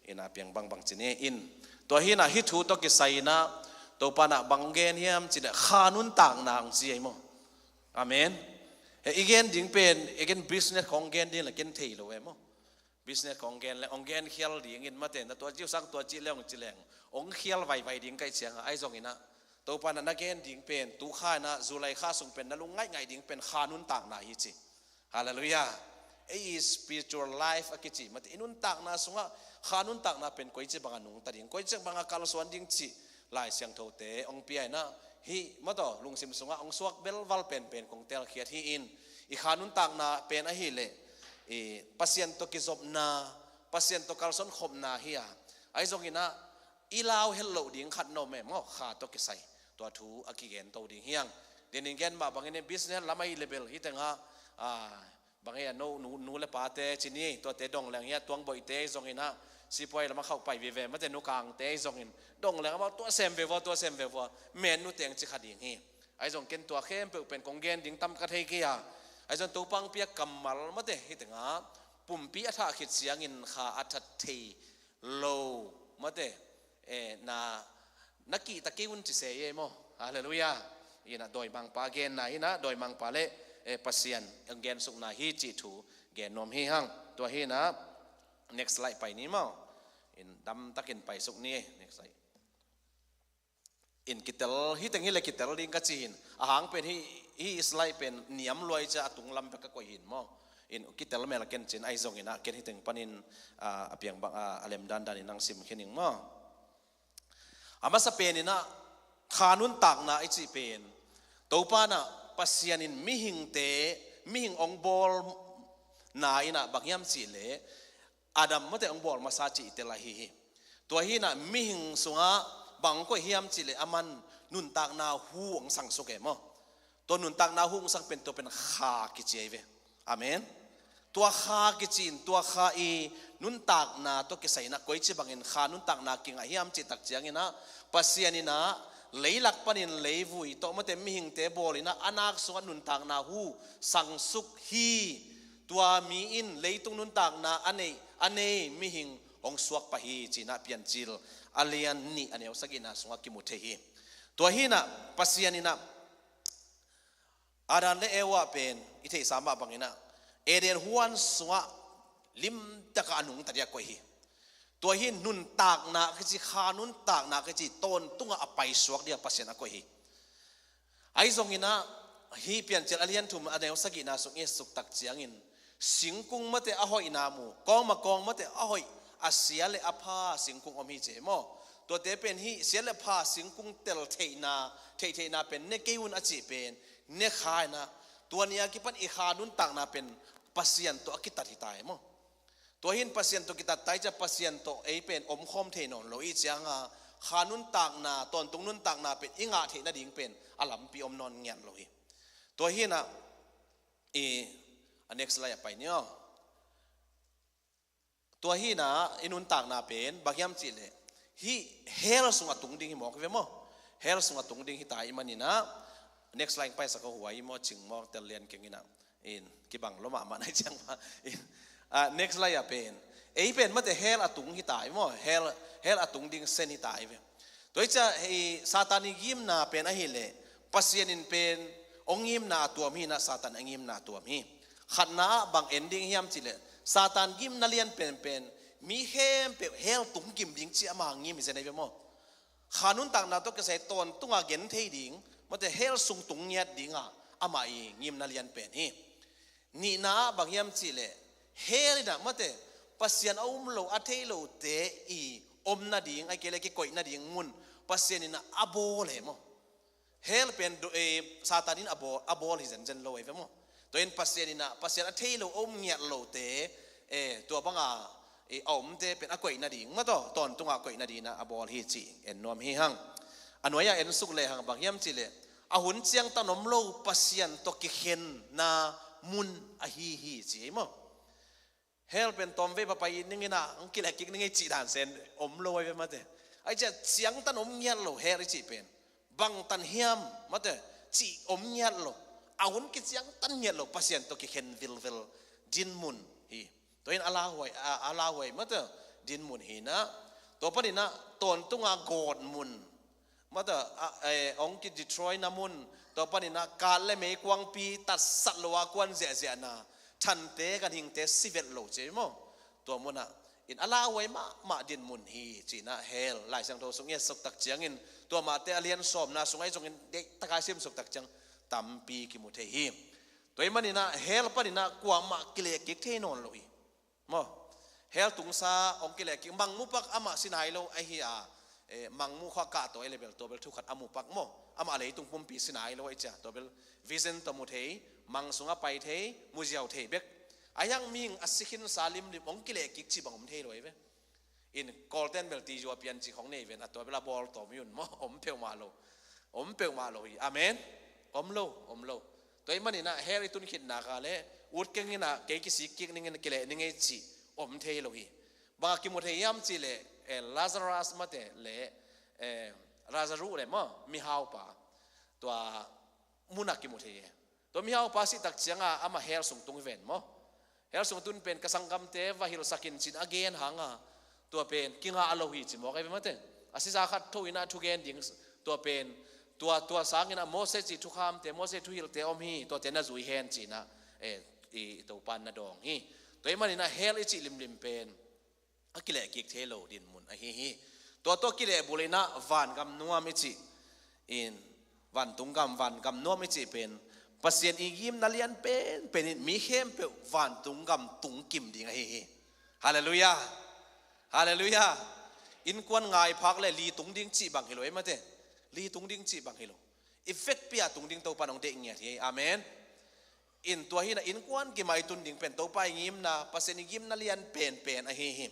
Ina piang bangbang cini in. Tua hi na hi thu tawh kisai na Topa na bang gen hiam cih le kha nuntakna ang ci ei maw. Amen. He i gen ding pen, i gen business khong gen ding le ken thei lo e maw. Business khong gen le, ong gen khial ding in mate, na tua ciu sang tua ci le ong ci leng. Ong khial vaivai ding kai ciang a, ai zong ina. Topa na na gen ding pen, tu kha na, July kha sung pen, na lung ngaih ngaih ding pen, kha nuntakna hi ci. Hallelujah. Ei spiritual life a kici mate, i nuntakna sungah kha nuntakna pen koici banga nungta ding, koici banga kalsuan ding cih Lai Siangthote ong pia ina, hi maw taw, lungsim sungah ong suak belval penpen kong telkhiat hi in, i kha nuntakna pen ahih leh i Pasian tawh kizopna, Pasian tawh kalsuan khopna hi a, ai zong ina, i lau het loh ding khat no mem ngaw kha tawh kisai. Tua thu a kigen to ding hiang. Denin gen mah bangin business lam ahi le bel hi tengah, ah, bang hi a no, nu, nu le pate cini, tuate dong leng hi a tuang boihte zong ina, sipuai lam a khauh pai vive, mate nu kangte zong in, dong leng a mau tua sem ve vua, tua sem ve vua, men nu teng ci kha ding hi. Ai zong ken tua khempeuh pen kong gen ding tam ka thei kei a. Ai zong Topa ong pia kammal mate hi tengah, pumpi a thah khit ciangin kha a that thei lo mate, eh, na, na kihta kei un ci se ye maw. Hallelujah. Ina dawimangpa genna ina dawimangpa le, eh, Pasian ang gen sukna hi cih thu gen nuam hi hang. Tua hi na next slide pai ni maw. In dam takin pai suk ni, next slide. In kitel hi teng hi le kitel ding ka ci hin. A hang pen hi, hi slide pen niam luai cia a tung lam bek ka koih hin maw. In kitel mel ken cin ai zong ina ken hi teng panin, ah, a piang bang, ah, a lem dandan in ang sim khin ing maw. A masa pen ina kha nuntakna i cih pen. Topa na Pasian in mihingte, mihing ong bawl na ina bang hiam cih le Adam mate ong bawl masa cih i tel ahi hi. Tua hi na mihing sungah bang koih hiam cih le aman nuntakna hu ong sang suk e maw. Tua nuntakna hu ong sang pen tua pen kha kici ai ve. Amen. Tua kha kici in tua kha i nuntakna tua kisai na koici bangin kha nuntakna kingah hiam cih tak ciang ina Pasian ina leilak panin leivui tawh mate mihingte bawl ina a nak sungah nuntakna hu sang suk hi. Tua mi in leitung nuntakna a nei, a nei mihing hong suak pah hi ci-in ah Piancil a lian nih a neu sagihna sungah kimu thei hi. Tua hi-in ah Pasian in ah Adam le Eva pen i theihsa mah bangin ah Eden huan sungah limtakin a nungta ding a koih hi. Tua hi nuntakna kici, kha nuntakna kici tawntungah a paisuak ding a Pasian a koih hi. Ahi zongin ah hih Piancil a lian thum a neu sagihna sung i suk tak ciangin singkung mate a hoihna mu, kawngma kawng mate a hoih, a sia le a pha singkung om hi ci hi maw. Tuate pen hih sia le pha singkung tel theihna, theih theihna pen ne kei un a cih pen ne kha in ah tua ni a kipan i kha nuntakna pen Pasian tawh a kitat hi ta hi maw. Tua hi-in Pasian tawh kitat ta i ciah Pasian tawh ei pen omkhawm thei nawn lo i cianga kha nuntakna, tawntung nuntakna pen i ngah theih nading pen a lampi om nawn ngiat lo hi. Tua hi-in ah i, a next slide ah pai ni aw. Tua hi-in ah i nuntakna pen bang hiam cih leh hih hell sung a tung ding hi mawk hi ve maw. Hell sung a tung ding hi ta ahih manin ah next slide paisak aw, huai hi maw, cing mawk tel lian keng in ah. In, kibang lo mahmah nai ciang mah. In, ah, next slide ah pen. Ei pen mate hell a tung hi ta hi maw. Hell, hell a tung ding sen hi ta hi ve. Tua hi ciah i Satan i ngimna pen ahih leh Pasian in pen hong ngimna a tuam hi-in ah Satan a ngimna a tuam hi. Khatna ah bang en ding hiam cih leh Satan ngimna lian penpen mi khempeuh hell tung kim ding ci ama ngim hi zen ahi ve maw. Kha nuntakna tawh kisai tawntunga gen thei ding, mate hell sung tung ngiat dinga amah i ngimna lian pen hi. Nihna ah bang hiam cih leh hell in ah mate Pasian a um lo, a thei lote i om nading, ahih kei leh kikoih nading mun Pasian in ah a bawl hi maw. Hell pen do, eh, Satan in a bawl, a bawl hi zenzen lo ei ve maw. Tua in Pasian in ah, Pasian a thei lo, a um ngiat lote, eh, tua banga, eh, a omte pen a koih nading maw, tua tawntunga a koih nading in ah a bawl hi cih en nuam hi hang. A nuai-ah en suk lehang bang hiam cih leh, a hun ciangtan om lo Pasian tawh kikhenna mun ahi hi ci ei maw. Hell pen tawmvei papai ning in ah hong kilehkik ning ei cih dan sen om lo ei ve maw te. Ahih ciang ciangtan om ngiat lo hell i cih pen bangtan hiam maw te, cih om ngiat lo, a hun kiciangtan ngiat lo Pasian tawh kikhen vilvel dinmun hi. Tua in a lauhuai, a, a lauhuai maw te, dinmun hi in ah, tua panin ah tawntunga gawtmun maw te, a, eh, hong ki-destroy na mun, tua panin ah kat le meikuangpi tatsat lo a kuan ziahziahna, thante ganhingte si vet lo ci ei maw. Tua munah in a lauhuai mahmah dinmun hi ci in ah hell Lai Siangtho sung i et suk tak ciangin, tua mahte a lian sawmna sungah ahi zongin deihtakin sim suk tak ciang tampi kimu thei hi. Tua ahih manin ah hell panin ah kuamah kilehkik thei nawn lo hi maw. Hell tungsa hong kilehkik, mangmupak amah si nai lo ahi a, eh, mangmu khua kah tawh ei le bel tua bel thu khat a mupak maw. Amah leitung pumpi si nai lo ahih ciang tua bel vision tawh mu thei, mang sungah pai thei, mu ziau thei bek. Ahih hang mihing a si khinsa limlim hong kilehkik cih bang om thei lo ei ve. In Kawlten bel ti zua pian cih khong nei ven, a tua bel a bawl tawm hi un maw, om peuhmah lo. Om peuhmah lo hi. Amen. Om lo, om lo. Tua ahih manin ah hell i tun khit nak leh ut keng in ah kei kisik kik ning in kileh ning ei cih om thei lo hi. Bang a kimu thei hiam cih leh, eh, Lazarus maw te le, eh, Lazarus le maw, mihaupa. Tua munah kimu thei hi. Tua mihaupa sih tak ciangin amah hell sung tung hi ven maw. Hell sung tun pen ka sanggamte va hilhsak in ci in a gen hang a, tua pen kingah lo hi ci mawk ei ve maw te. A sisa khat tho in ah thugen ding, tua pen, tua, tua sangin ah Moses i thukhamte, Moses thuhilhte om hi, tuate na zui hen ci in ah, eh, i, i Topa in na dawng hi. Tua ahih manin ah hell i cih limlim pen a kilehkik thei lo dinmun ahi hi. Tua tawh kilehbulh in ah vangam nuam i cih in, vantung gam, vangam nuam i cih pen Pasian i ngimna lian penpen in mi khempeuh vantung gam tung kim ding ahi hi. Halleluiah. Halleluiah. Innkuan ngai phak leh li tung ding cih bang hi lo ei maw te. Li tung ding cih bang hi lo. I vekpi-a tung ding Topa in hong deih ngiat hi. Amen. In tua hi in ah innkuan kim-a i tun ding pen Topa i ngimna, Pasian i ngimna lian penpen ahi hi.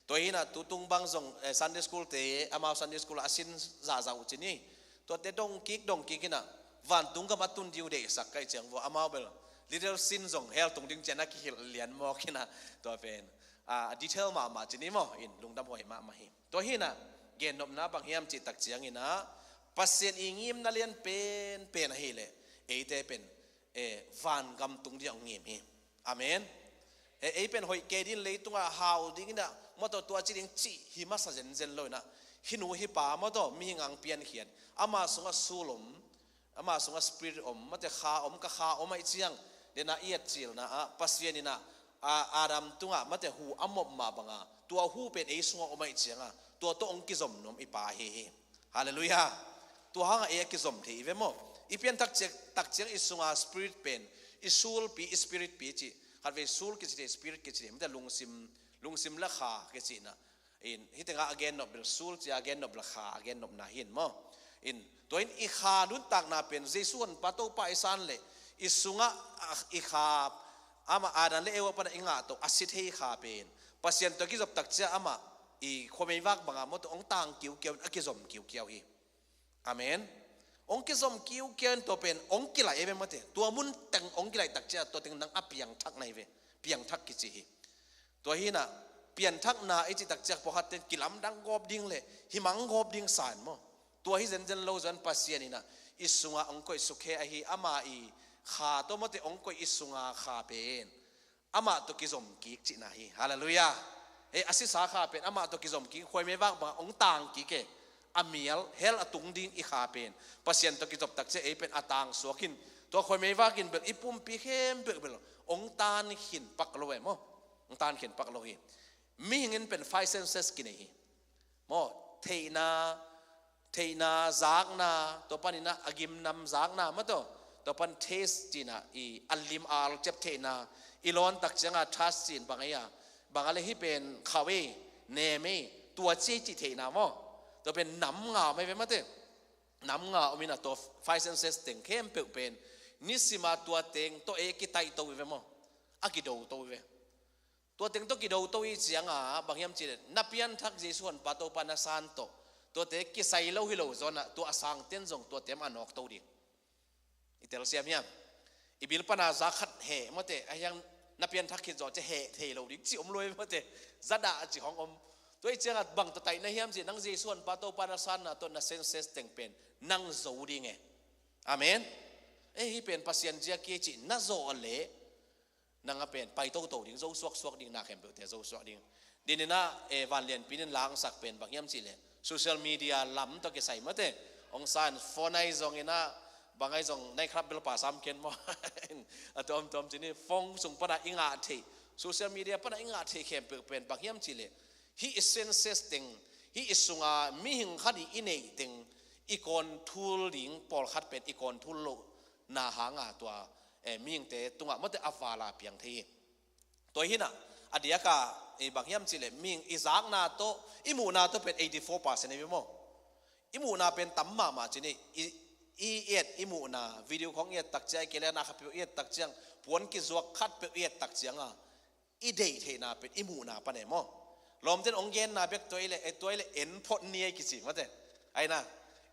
Tua hi in ah tutung bang zong, eh, Sunday school te, amau Sunday school a sin zahzah uh ci ni. Tuate dong kik, dong kik in ah vantung gam a tun ding uh deihsak ka hih ciang vua, amau bel little sin zong hell tung ding ci-in a kihilh lian mawk hi in ah, tua pen, ah, detail mahmah ci ni maw, in lungdam huai mahmah hi. Tua hi in ah gennopna bang hiam cih tak ciangin ah Pasian i ngimna lian penpen ahih leh eite pen, eh, vangam tung ding hong ngim hi. Amen. Eh, ei pen hoih kei ding, leitungah hau ding in ah maw, tua, tua ci ding cih hi masa zenzen lo in ah, hih nu hih pa maw, tua mihing ang piankhiat, ama sungah soul om, ama sungah spirit om maw te, kha om, ka kha om ahih ciang, den a i et cilna ah Pasian in ah, a, Adam tungah maw te, hu a mop mah bang a, tua hu pen ei sungah om ahih ciang a, tua tawh hong kizom nuam i Pa ahi hi. Halleluiah. Tua hang a ei a kizom thei i ve maw. I pianthak ciang, tak ciang i sunga spirit pen, i soul pi, i spirit pi cih. Khatvei soul kici thei, spirit kici thei, maw te, lungsim, lungsim le kha kici in ah. In, hih tengah a gennop bel soul ci a, a gennop bel kha, a gennopna hi in maw. In, tua in i kha nuntakna pen Jesu Honpa Topa i san leh i sungah, ah, i kha, amah Adam le Eva pan a i ngah tawh a si thei kha pen Pasian tawh a kizop tak ciang amah i khuameivak bang a maw, tua hong tang kiukiau in, a kizom kiukiau hi. Amen. Hong kizom kiukiau in tua pen hong kilaih ei ve maw te. Tua mun teng hong kilaih tak ciang tua teng nang a piangthak na hi ve. Piangthak kici hi. Tua hi in ah pianthakna i cih tak ciang pawlkhatte in kilamdang gawp ding le himang gawp ding sa in maw. Tua hi zenzen lo zong Pasian in ah i sungah hong koih suk hi, ahi ama i kha tawh maw te, hong koih i sunga kha pen amah tawh kizom kik cihna hi. Halleluiah. Hei, a sisa kha pen amah tawh kizom kik, khuaimei vak bangah hong tang kik e. A mial, hell a tung ding i kha pen Pasian tawh kizop tak ciang ei pen a tang suak in, tua khuaimei vak in bel i pumpi khempeuh bel hong tan khin pak lo e maw. Hong tan khin pak lo hi. Mihing in pen five senses kinei hi. Maw, theihna, theihna, zakna, tua panin ah a gimnam zakna maw, tua, tua pan taste cihna, i a lim a al ciap theihna, i lawn tak ciangah touch cih in bang ei a, bang a le hih pen khauh ei, nem ei, tua ci ei cih theihna maw, tua pen nam ngam ei ve maw te. nam nga om in a, tua five senses teng khempeuh pen nisima tua teng tawh ei kitaihto i ve maw, a kidoto i ve. Tua teng tawh kidoto i cianga bang hiam cihleh na pianthak Jesu Honpa Topa na san tawh tuate kisai lo hi lo zawnah tua a sangten zong tuate mah a nawkto ding. I telsiam hiam? I bil pana za khat heh mawte, a hiang na pianthak khit zawh ciah heh thei lo ding ci om lo hi mawte. Za dah a ci hong om. Tua i ciangah bang tawh taihna hiam cihleh nang Jesu Honpa Topa na sanna tawh na senses teng pen nang zo ding e. Amen. E, hih pen Pasian ziak hi cih na zawh leh nang a pen pai toto ding, zo suaksuak ding, na khempeuhte zo suak ding. Dininah e, vanlianpi in langsak pen bang hiam cihleh social media lam tawh kisai mawte. Ong san phone ahi zongin ah, bang ahi zong night club bel pa sam ken maw? A tuamtuam cini phone sung pana i ngah theih, social media pana i ngah theih khempeuh pen bang hiam cihleh hih i senses teng, hih i sunga mihing khat i i neih teng i control ding, pawlkhat pen i control loh na hanga tua e, mihingte tungah mawte a vala piang thei hi. Tua hinah a diaka i bang hiam cihleh mihing i zakna tawh i muhna tawh pen eighty four percent i maw. I muhna pen tam mahmah cini. I, i et i muhna, video khong i et tak ciang, i kele na khapiu i et tak ciang, puan kizuak khatpeuh i et tak cianga i deih theihna pen i muhna pan e maw. Lawmten ong genna bek tua i le, e, tua i le en phot ni ei kici mawte. Aina,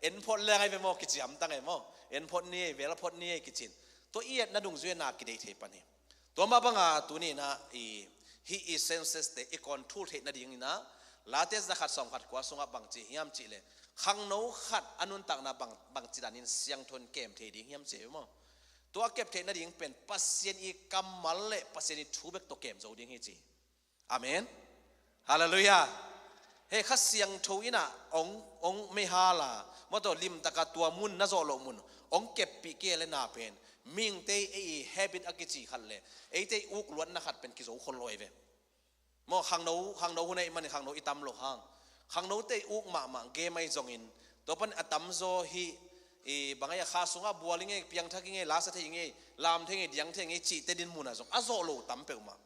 en phot leng ai ve maw kici hamtang e maw. En phot ni ei, vel phot ni ei kicin. Tua i etna dungzui na kideih thei pan hi. Tua mah banga tuninah i, hih i senses te i control theih nadinginah Late za khat sawm khat kua sungah bang ci hiam cihleh khangno khat a nuntakna bang, bang ci danin siangtho in kem thei ding hiam ci maw. Tua kep theih nading pen Pasian i kammal le Pasian i thu bek tawh kem zo ding hi ci. Amen. Halleluiah. He Kha Siangtho inah ong, ong mehala mawtaw limtaka tua mun na zawh loh mun ong keppih kei le na pen mihingte ei i habit a kici khat le eite i uk luatna khat pen kizo khol lo ei ve. Maw khangno, khangno hun ei manin khangno i tam loh hang. Khangnote i uk mahmah game ahi zongin tua pan a tamzaw hi i bang ahi a kha sungah bual i ngei, piangthak i ngei, lasa thei i ngei, lam thei i ngei, diang thei i ngei cihte din munah zong a zawh lo tam peuhmah.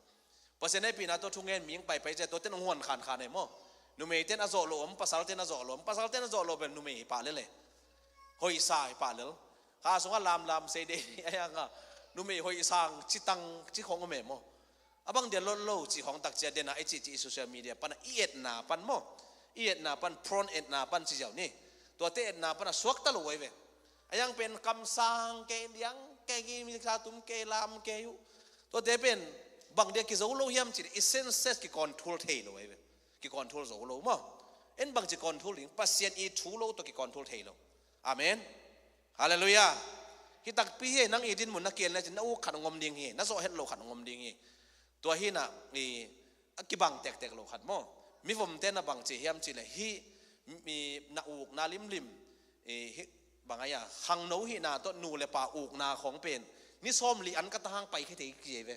Pasian hehpihna tawh thungen mihing paipai ciah tuaten hong huan khankhan e maw. Numeiten a zawh lo om, pasalten a zawh lo om, pasalten a zawh lo bel numei hi pah lel e. Hoihsa hi pah lel. Kha sungah lamlam sei dei a hianga numei hoihsang citang ci khong om e maw. A bang dia lot lo cih khong tak ciah dena i cihcih i social media pana i etna pan maw. I etna pan, porn etna pan ci ziau ni. Tuate etna pana suakta lo ai ve. A yang pen kamsang kei, diang kei, gimik sa tum kei, lam kei uh. Tuate pen bang dia kizo lo hiam cih i senses kicontrol thei lo ai ve. Kicontrol zo lo maw. En bang ci control ding, Pasian i thu lo tawh kicontrol thei lo. Amen. Halleluiah. Hi takpi hi nang i dinmun na kiel na cin na uk khat ngom ding hi, na zawh het lo khat ngom ding hi. Tua hinah i a kibang tektek lo khat maw. Mivomte na bang ci hiam cihleh hih mi na ukna limlim, i hih bang ahi a khangno hihna tawh nu le pa ukna khong pen ni sawm li an ka tahang pai khe thei ki ve.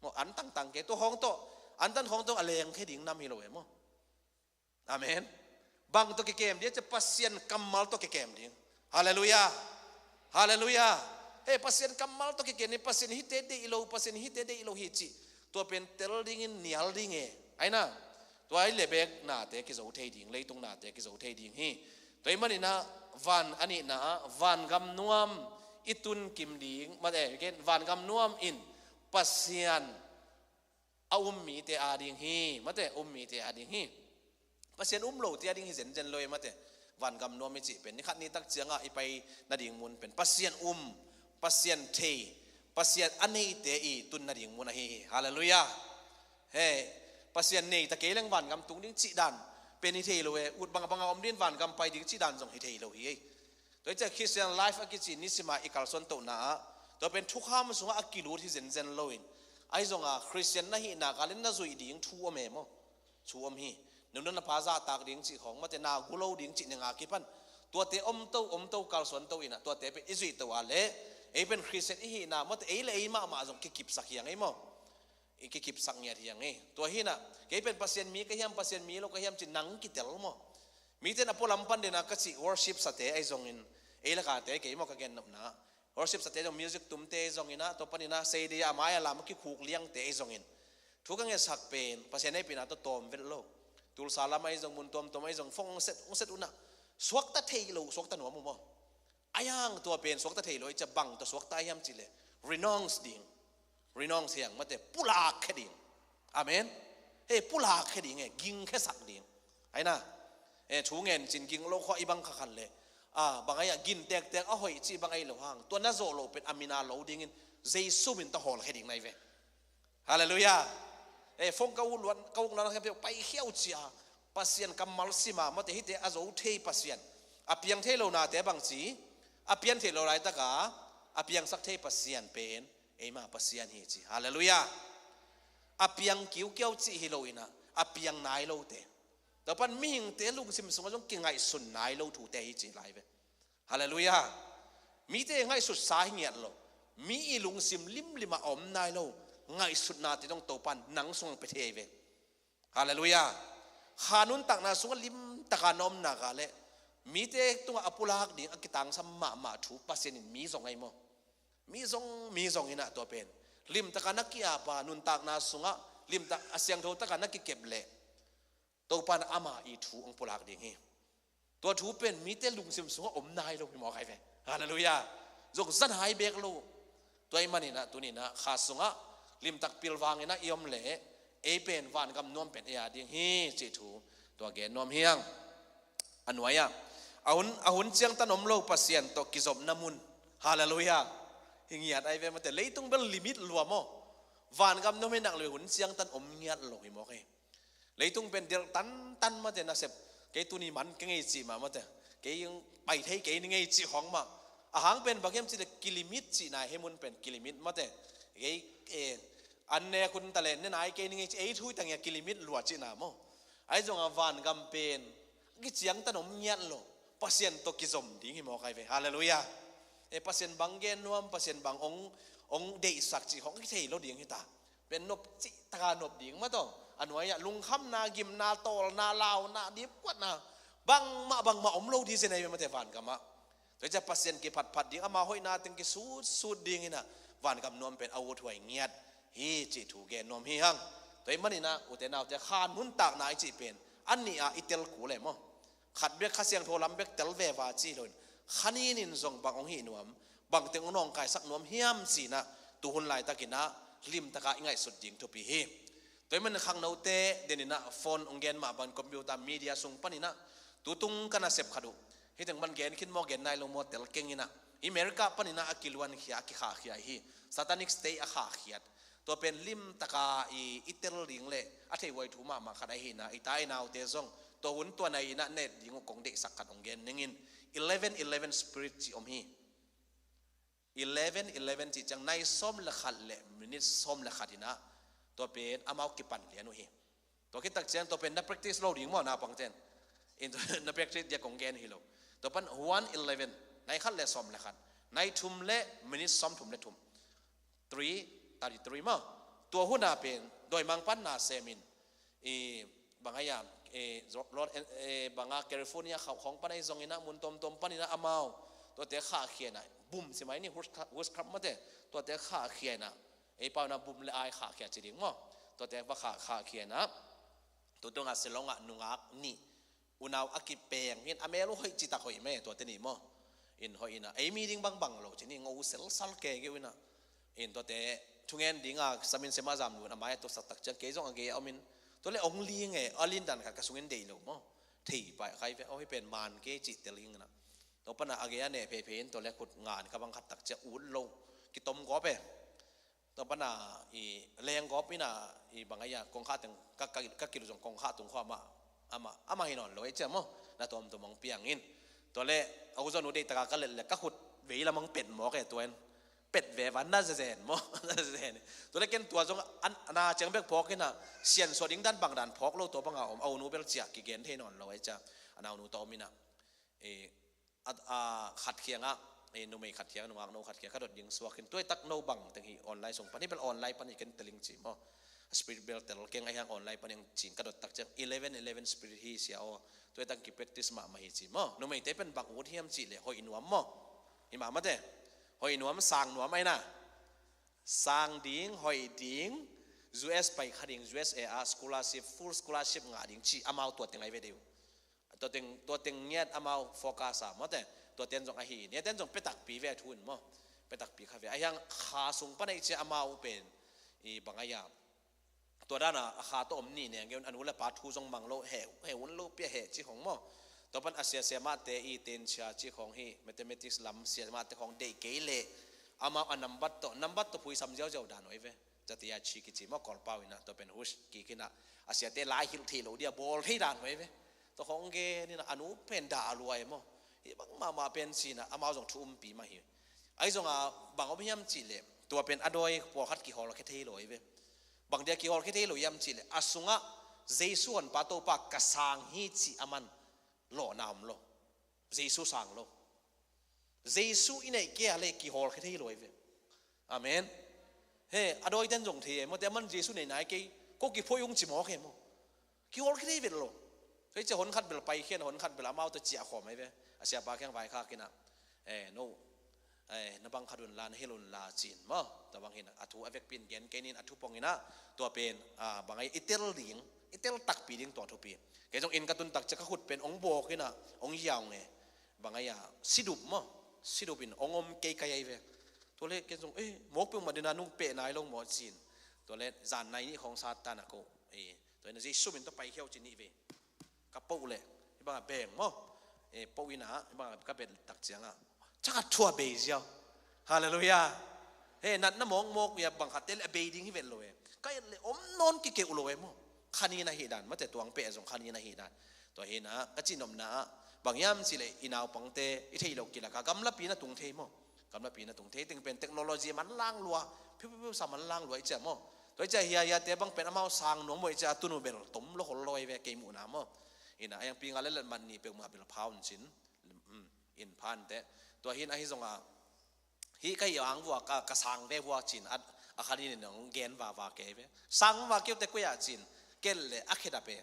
Maw an tangtang ke tua khong tawh, an tan khong tawh a leng khe ding nam hi lo e maw. Amen. Bang tawh kikem ding a ci Pasian kammal tawh kikem ding. Halleluiah. Halleluiah. He Pasian kammal tawh kikem ding, Pasian hite deih lo, Pasian hite deih lo hi cih tua pen tel dingin nial ding e. Aina. Tua i le bek nate kizo thei ding, leitung nate kizo thei ding hi. Tua i maninah van a nihna ah vangam nuam i tun kim ding, mate, vangam nuam in Pasian a um mite a ding hi, mate, um mite a ding hi. Pasian um lote a ding hi zenzen lo e mate. Vangam nuam i cih pen ni khat ni tak cianga i pai nading mun pen Pasian um, Pasian thei, Pasian a neite i tun nading mun ahi hi. Halleluiah. He, Pasian nei ta kei leng vangam tung ding cih dan pen hi thei lo e. Ut bang banga om ding vangam pai ding cih dan zong hi thei lo hi ei. Tua i ciah Christian life a kici nisima i kalsuan tohna ah tua pen thukham sungah a kilut hi zenzen loin ahi zonga Christian na hihna kalin na zuih ding thu om e maw? Thu om hi. Nunu na pa zahtak ding cih khawng mate na gu lo ding cih ninga kipan tuate omto omto kalsuan to inah tuate pen i zuih to a le ei pen Christian i hihna mate ei le ei mahmah zong kikipsak hiang ei maw? I kikipsak ngiat hiang ei. Tua hinah kei pen Pasian mi ka hiam, Pasian mi lo ka hiam ci nang kitel maw? Mite na pualam pan dena ka cih worship sate ahi zongin ei lakate kei maw ka gennopna. Worship sate zong music tumte ahi zonginah tua paninah seidei a mai a lam a kikhuk liangte ahi zongin thu ka ngetsak pen Pasian hehpihna tawh tawm vet lo. Tulsa lam ahi zong mun tuamtuam ahi zong fong set, ong set unah Suakta thei lo, suakta nuam uh maw? Ahi hang tua pen suakta thei lo, i cia bang tawh suakta hiam cih leh renounce ding. Renounce hiang mate, pulak khe ding. Amen. He, pulak khe ding, he, ging khe sak ding. Ahi na, he, thu ngen cin ging lo khua i bang kha khat leh, a, bang ahi a, gin tektek a hoih cih bang ahi lo hang, tua na zawh loh pen a min a lo dingin Jesu min tawh hawl khe ding na hi ve. Halleluiah. Eh, phone ka uk luan, ka uk luan, ka pai khiau cia. Pasian kammal sima, mate hite a zo thei Pasian. A piang thei lo nate bang ci, a piang thei lo laitaka, a piangsak thei Pasian pen, eima Pasian hi ci. Halleluiah. A piang kiukiau ci hi lo ina, a piang nai lote. Tua pan mihingte lungsim sungah zong kingaihsun nai lo thute hi ci lai ve. Halleluiah. Mite ngaihsutsa hi ngiat lo. Mi i lungsim limlim a om nai lo. Ngaihsutnate zong Topan nang sungah pia thei ve. Halleluiah. Kha nuntakna sungah limtaka na om nak leh mite tungah a pulak ding a kitangsam mahmah thu Pasian in mi zong ahi maw? Mi zong, mi zong ina tua pen. Limtaka na ki-ap a nuntakna sungah, limtak a siangtho taka na kikep leh Topan ama i thu hong pulak ding hi. Tua thu pen mite lungsim sungah om nai lo hi mawk ahi ve. Halleluiah. Zong zan hai bek lo. Tua i maninah tuninah kha sungah limtak pilvang inah i om leh ei pen vangam nuam pen ei a ding hi cih thu tua gen nuam hiang. A nuai-ah a hun, a hun ciangtan om lo Pasian tawh kizopna mun. Halleluiah. Hi ngiat ahi ve mate, leitung bel limit lua maw? Vangam nuam hi nak lo, hun ciangtan om ngiat lo hi mawk hi. Leitung pen delh tantan mate, nasep kei tuni man ka ngei cih mah mate, kei pai thei kei ni ngei cih khawng mah. A hang pen bang hiam cih leh kilimit cihna hi, mun pen kilimit mate. Kei, eh, an nek hun ta leh ne nai kei ni ngei cih, ei thu hi ta ngia, kilimit lua cihna maw? Ahi zongah vangam pen kiciangtan om ngiat lo, Pasian tawh kizom ding hi mawk ahi ve. Halleluiah. Eh, Pasian bang gen nuam, Pasian bang ong, ong deihsak cih khawng kithei lo ding hi ta. Pen nop cih taka nop ding mah tawh, a nuai-ah lungkhamna, gimna, tawlna, launa, dipkuatna bangmah bangmah om lo ding zen ahi ve mate vangamah. Tua hi ciah Pasian kiphatphat ding, ama hoihna teng kisutsut ding inah vangam nuam pen a uthuai ngiat hi cih thu gen nuam hi hang. Tua hi maninah ute naute, kha nuntakna i cih pen a nih-ah i tel kul e maw? Khat bek Kha Siangtho lam bek tel veva ci loin, kha ninin zong bang hong hih nuam, bangteng hong nawngkaisak nuam hiam cinah tuhun laitakinah limtaka i ngaihsut ding thupi hi. Tua hi man khangnote deninah phone hong gen mah bang, computer media sung paninah tutung ka nasep khat uh. Hiteng man gen khin maw, gen nai lo maw, tel kenginah. Hi America paninah a kiluankhia, a kikhahkhia hi. Satanic State a khahkhiat. Tua pen limtaka i, i tel ding le a theihhuai thu mahmah khat ahihna, i ta i naute zong tua hun tua nai inah net ding uh kong deihsak khat hong gen ningin. Eleven eleven spirit ci om hi. Eleven eleven cih ciang nai sawm le khat le minute sawm le khat inah tua pen amau kipan lian uh hi. Tua khit tak ciang tua pen na practice lo ding maw, naupangten? In tua na practice dia kong gen hi lo. Tua pan one eleven, nai khat le sawm le khat, nai thum le minute sawm thum le thum, three thirty three maw? Tua huna pen dawimang pan na semin, i bang ahi a, eh, zo-, lo-, eh, eh, banga California khau khawng pan ahi zongina mun tomtom panina amau tuate khahkhia inah, bum simai ni, witchcraft, witchcraft mate, tuate khahkhia inah, ei pau na bum le ai khahkhia ci ding maw? Tuate va khah, khahkhia inah, tutunga Shillong ah nungak nih, unau a kipeng hin, a mel uh hoih citak hoih me, tuate nih maw? In hoih inah, ei mi ding bangbang lo ci ni, ngo selsal kei geuh inah. In tuate thungen dinga samin sema zam nun a mai a tuaksak tak ciang kei zong a gei a omin, tua le ong ling e, a lindan khat ka sungin deih lo maw? Thei pai khai ve, aw hi pen man kei cih tel hing inah. Tua pana a gei a neh pheiphei in tua le khut ngan ka bang khat tak ciang ut lo, kitom gawp e. Tua pana i leng gawp ina, i bang ahi a, kongkhak teng ka, ka, ka kilh zong kongkhak tung khua amah, amah, amah hi nawn lo ei ciah maw? Na tomtom hong piang in. Tua le a uzon uh deihtaka ka let le ka khut vei lamang pet mawk e, tua in pet ve van na zezen maw? Na zezen. Tua le ken tua zong an, na ciang bek phawk ina, siansuah ding dan bang dan phawk lo, tua banga om a unu bel ciah kigen thei nawn lo ei ciah. A naunu tawh om ina, eh, a, a khat khiangah, eh, numei khat khiang, nungak no khat khiang ka dot ding suak in, tuaitak no bang teng hi online sung pan hi bel online pan hi ken teling ci maw? A spirit bel tel keng ahi hang online pan hi hang cin ka dot tak ciang eleven eleven spirit hi sia aw. Tuaitak ki practice mahmah hi ci maw? Numeite pen bang ut hiam cih leh hoih nuam maw? Hi mahmah te. Hoih nuam, sang nuam ahi na. Sang ding, hoih ding, U S pai kha ding, U S A ah scholarship, full scholarship ngah ding ci amau tua teng ahi ve deuh. Tua teng, tua teng ngiat amau focus a, mawte. Tua ten zong ahi in, hia ten zong pia takpi ve a thu in maw. Pia takpi kha ve. Ahi hang kha sung pan a i cia amau pen i bang a ia, tua dana a kha tawh om ni neng, a nu le pa thu zong mang lo, he, he un lo pia he ci khong maw. Tua pan a sia, sia mahte i ten sia ci khong hi, mathematics lam sia mahte khong deih kei leh amau a nambat tawh, nambat tawh phuisam ziauziau dan uh ahi ve. Zati a ci kici maw, Kawlpau ina, tua pen hush kik ina, a siate lai hilh thei lo dia bawl thei dan uh ahi ve. Tua khong gen ina, a nu pen dah a luai maw. Hi bang mahmah pen ci ina, amau zong thu umpi mah hi. Ahi zonga bang om hiam cih leh, tua pen a dawi pawlkhat kihawlkhia thei lo ahi ve. Bang dia kihawlkhia thei lo hiam cih leh, a sungah Jesu Honpa Topa ka sang hi cih a man lawhna om lo. Jesu sang lo. Jesu i neih kei a leh kihawlkhia thei lo ahi ve. Amen. He, a dawi ten zong thei e maw, te a man Jesu nei nai kei, ko kiphuai ung ci mawk e maw. Kihawlkhia thei vet lo. Kei cia hon khat bel paikhia, hon khat bel amau tawh ciah khawm ahi ve. A siapa kiang vaikhak ina, eh, no, eh, na bang khat un la, na hilh un la ci in maw. Tua bang hi ina, a thu a vekpi in gen kei ni in, a thu pong ina, tua pen, ah, bang a i tel ding, i tel takpi ding tua thupi. Kei zong inn ka tun tak ciang ka khut pen ong bawk ina, ong hiau nge. Bang a ia, sidup maw, sidup in ong om kei kai ahi ve. Tua leh ken zong, eh, mawk peuhmah dena nung peh nai lo maw ci in. Tua leh zan nai nih khawng sat ta na ko, eh, tua ina Jesu min tawh paikhia uh ci nih ve. Ka poh leh, hi bang a beng maw, eh, poh ina, hi bang a ka bet tak ciang a, cak a thua bei ziau. Halleluiah. He, natna mawkmawk ia bang khat te leh a bei ding hi vet lo e. Ka et leh om nawn kikeuh lo e maw. Khan ina hi dan, mate tuang peh zong khan ina hi dan. Tua hi ina, ka cihnopna ah, bang hiam cih leh i naupangte, i theih loh kilak a, gamlapi na tung thei maw. Gamlapi na tung thei, teng pen technology man lang lua, phiu, phiu, phiu, sa man lang lua i cia maw. Tua i cia hia, hiate bang pen amau sang nuam maw i cia, tunu bel tom lo khol lo ahi ve kei muhna maw. Ina, a yang pi nga le let man ni peuhmah bel pha un cin. Hmm, in phan te. Tua hi ina ahi zonga, hi ka hi ang vua, ka, ka sang ve vua cin, a, a khan ina nong gen vava kei ve. Sang vava keu te kuya cin, kel le a khedap e.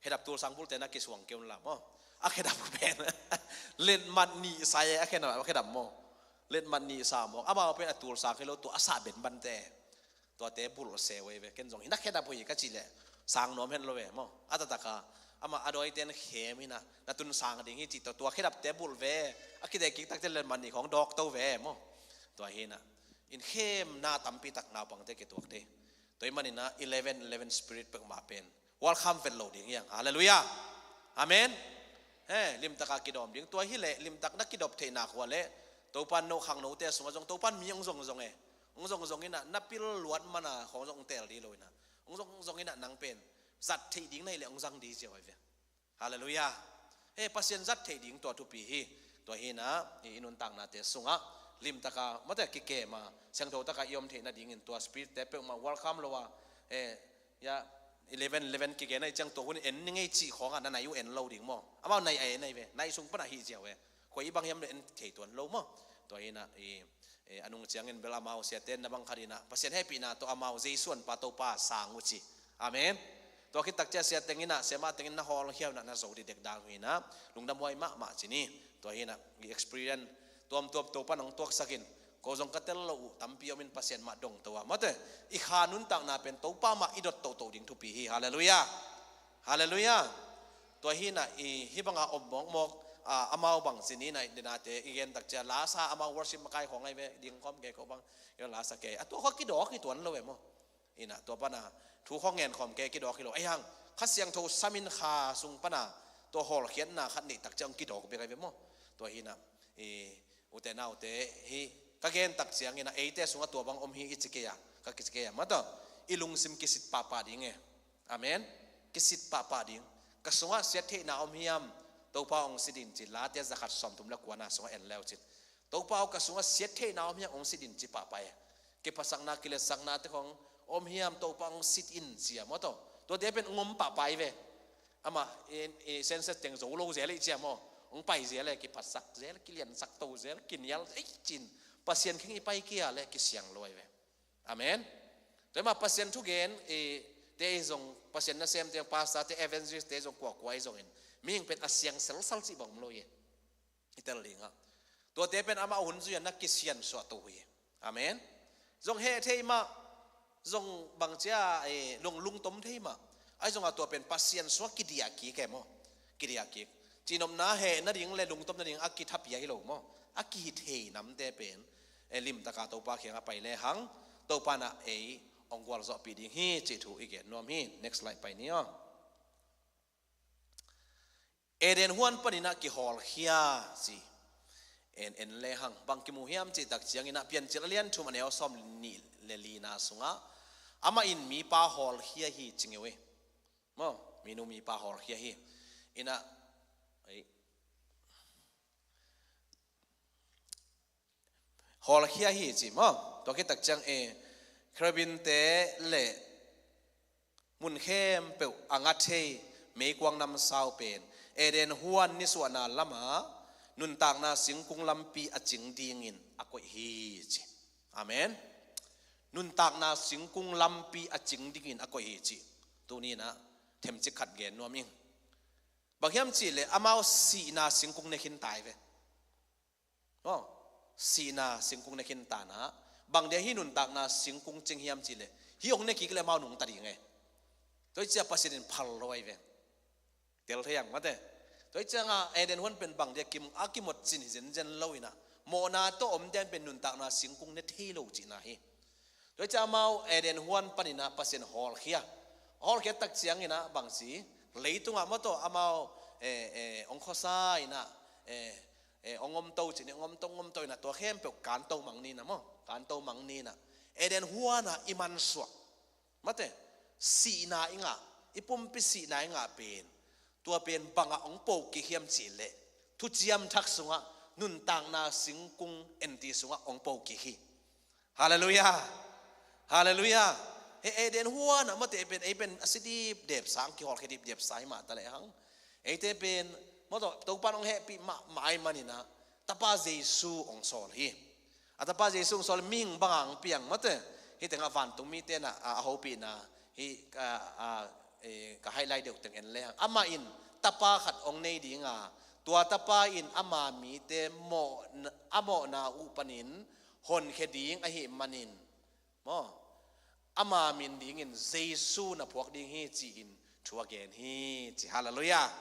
Khedap tul sang bul te na kisuang keu la maw. A khedap pen. Let mat ni sa e a khedap, a khedap maw. Let mat ni sa maw. Amau pen a tul sang hi lo tua a sa ben ban te. Tuate bulh se uh ahi ve. Ken zong hi na khedap uh hi ka cih leh sang nuam hen lo ve maw. A taktak a, amah a dawi ten khem hi ina, na tun sang ding hi cih tua, tua khedapte bulh ve. A kidek kik tak ciang let man nih khawng dawk to ve maw. Tua hi ina, in khemna tampi tak naupangte kituak thei. Tua ahih man ina eleven eleven spirit peuhmah pen welcome vet lo ding hi hang. Halleluiah. Amen. He, limtak a kidawm ding. Tua hi leh limtak na kidop theih nak uh a leh, Topa in no khangnote sungah zong Topa in mi hong zongzong e. Hong zongzong ina, na pil luat man a khawng zong hong teel ding lo ina, hong zongzong ina nang pen zat theih ding na hih leh hong zang ding ziau ahi ve. Halleluiah. He, Pasian zat theih ding tua thupi hi. Tua hi ina, i, i nuntaknate sungah limtak a, mate kikem a, siangtho tak a i om theih nadingin tua spirit te peuhmah welcome lo a, he, ia, eleven eleven kigen ahih ciang tua hun en ni ngei cih khawng a na nai uh en lo ding maw. Amau nai a en ahi ve, nai sung pan a hi ziau e. Koi i bang hiam le en thei tuan lo maw. Tua hi ina, i, e, a nung ciangin bel amau siate na bang khat ina, Pasian hehpihna tawh amau Jesu Honpa Topa sang uh ci. Amen. Tua khit tak ciang sia teng ina, sia mah teng ina na hawlkhia uh ina, na zo dikdek dan uh ina, lungdam huai mahmah ci ni. Tua hi ina, i experience tuamtuam Topa in hong tuaksak in, ko zong ka tel lo uh tampi om in Pasian mah dong to a. Mate, i kha nuntakna pen Topa mah i dot toto ding thupi hi. Halleluiah. Halleluiah. Tua hi ina, i, hi bang a om mawkmawk, a, amau bang ci ni ina, i denate i gen tak ciang la sa, amau worship makai khawng ahi ve, ding khawm kei ko bang, i la sa kei. A tua khawng kidawk hi tuan lo e maw. Ina, tua pan a thu khawng ngen khawm kei, kidawk hi lo. Ahi hang, Kha Siangtho sam in kha sung pan a tua hawlkhiatna khat neih tak ciang kidawk bek ahi ve maw. Tua hi ina, i, ute naute, hih ka gen tak ciang ina, eite sungah tua bang om hi i ci kei a, ka kici kei a, mate, i lungsim kisit pahpah ding e. Amen. Kisit pahpah ding. Ka sungah siattheihna om hiam, Topa hong sit in ci, Late zakhat sawmthum le kuana sungah en le uh cin. Topa aw, ka sungah siattheihna om hiam, hong sit in ci pahpah e. Kiphatsakna, kiletsaknate khawng om hiam, Topa hong sit in ci a, mate. Tuate pen hong om pahpah ahi ve. Amah i, i senses teng zo lo zel e i ci a maw. Hong pai zel e, kiphatsak zel, kiliansak to zel, kinial, ei cin. Pasian kiang i pai kei a leh kisiang lo ahi ve. Amen. Tua hi mah Pasian thugen, i, te i zong, Pasian nasemte, pastorte, evangelistte zong kuakua i zongin, mihing pen a siang selsal cih bang om lo hi. I tel ding a. Tuate pen amah hun zui a na kisiansuah to uh hi. Amen. Zong heh thei mah, zong bang cia, eh, lung, lungtom thei mah. Ahi zongah tua pen Pasian sungah kidiah kik e maw. Kidiah kik. Cihnopna heh nading le lungtom nading a kithapi ahi lo maw? A kihithei namte pen e limtaka Topa kiangah pai lehang Topa in ah ei hong gualzawhpih ding hi cih thu i gen nuam hi. Next slide pai ni aw. Eden huan panin ah kihawlkhia ci. En en lehang bang kimu hiam cih tak ciangin ah Piancil a lian thum a neu sawm nih le lina sungah amah in mipa hawlkhia hi ci ngeu e. Maw, minu mipa hawlkhia hi. In ah ei hawlkhia hi ci maw? Tua khit tak ciang e kherubimte le mun khempeuh a nga thei meikuang namsau pen Eden huan nisuahna lamah nuntakna singkung lampi a cing dingin a koih hi ci. Amen. Nuntakna singkung lampi a cing dingin a koih hi ci. Tuni in ah themcik khat gen nuam ing. Bang hiam cihleh amau sihna singkung ne khin ta hi ve. Aw, sihna singkung ne khin ta in ah bang dia hih nuntakna singkung cing hiam cihleh hih hong ne kik leh amau nungta ding e. Tua hi ciah Pasian in phal lo ahi ve. Tel thei ang mate. Tua hi ciangah Eden huan pen bang dia kim a kimot cin hi zenzen lo in ah mawhna tawh om dian pen nuntakna singkung ne thei lo cihna hi. Tua hi ciah amau Eden huan panin ah Pasian hawlkhia. Hawlkhia tak ciangin ah bang ci, leitungah maw tawh amau e e hong khuasa in ah e e hong omto cih ni, hong omto hong omto in ah tua khempeuh kanto mang ni in ah maw, kanto mang ni in ah Eden huan ah i mansuah mate, sihna i ngah, i pumpi sihna i ngah pen tua pen bangah hong po kik hiam cihleh thuciam thak sungah nuntakna singkung enti sungah hong po kik hi. Halleluiah. Halleluiah. He Eden huan ah mate pen ei pen a si dipdep sa, ang kihawlkhia dipdep sa hi mah ta lehang eite pen maw tawh Topa in hong hehpih mahmah ahih manin ah Tapa Jesu hong sawl hi. A Tapa Jesu hong sawl mihing bangah hong piang mate. Hih tengah vantung mite in ah a hopihna hih ka a e ka highlight deuh teng en lehang amah in tapa khat hong nei ding a, tua tapa in ama mite mawhna a mawhna uh panin honkhia ding ahih manin maw, ama min dingin Jesu na phuak ding hi ci-in thu a gen hi ci. Halleluiah.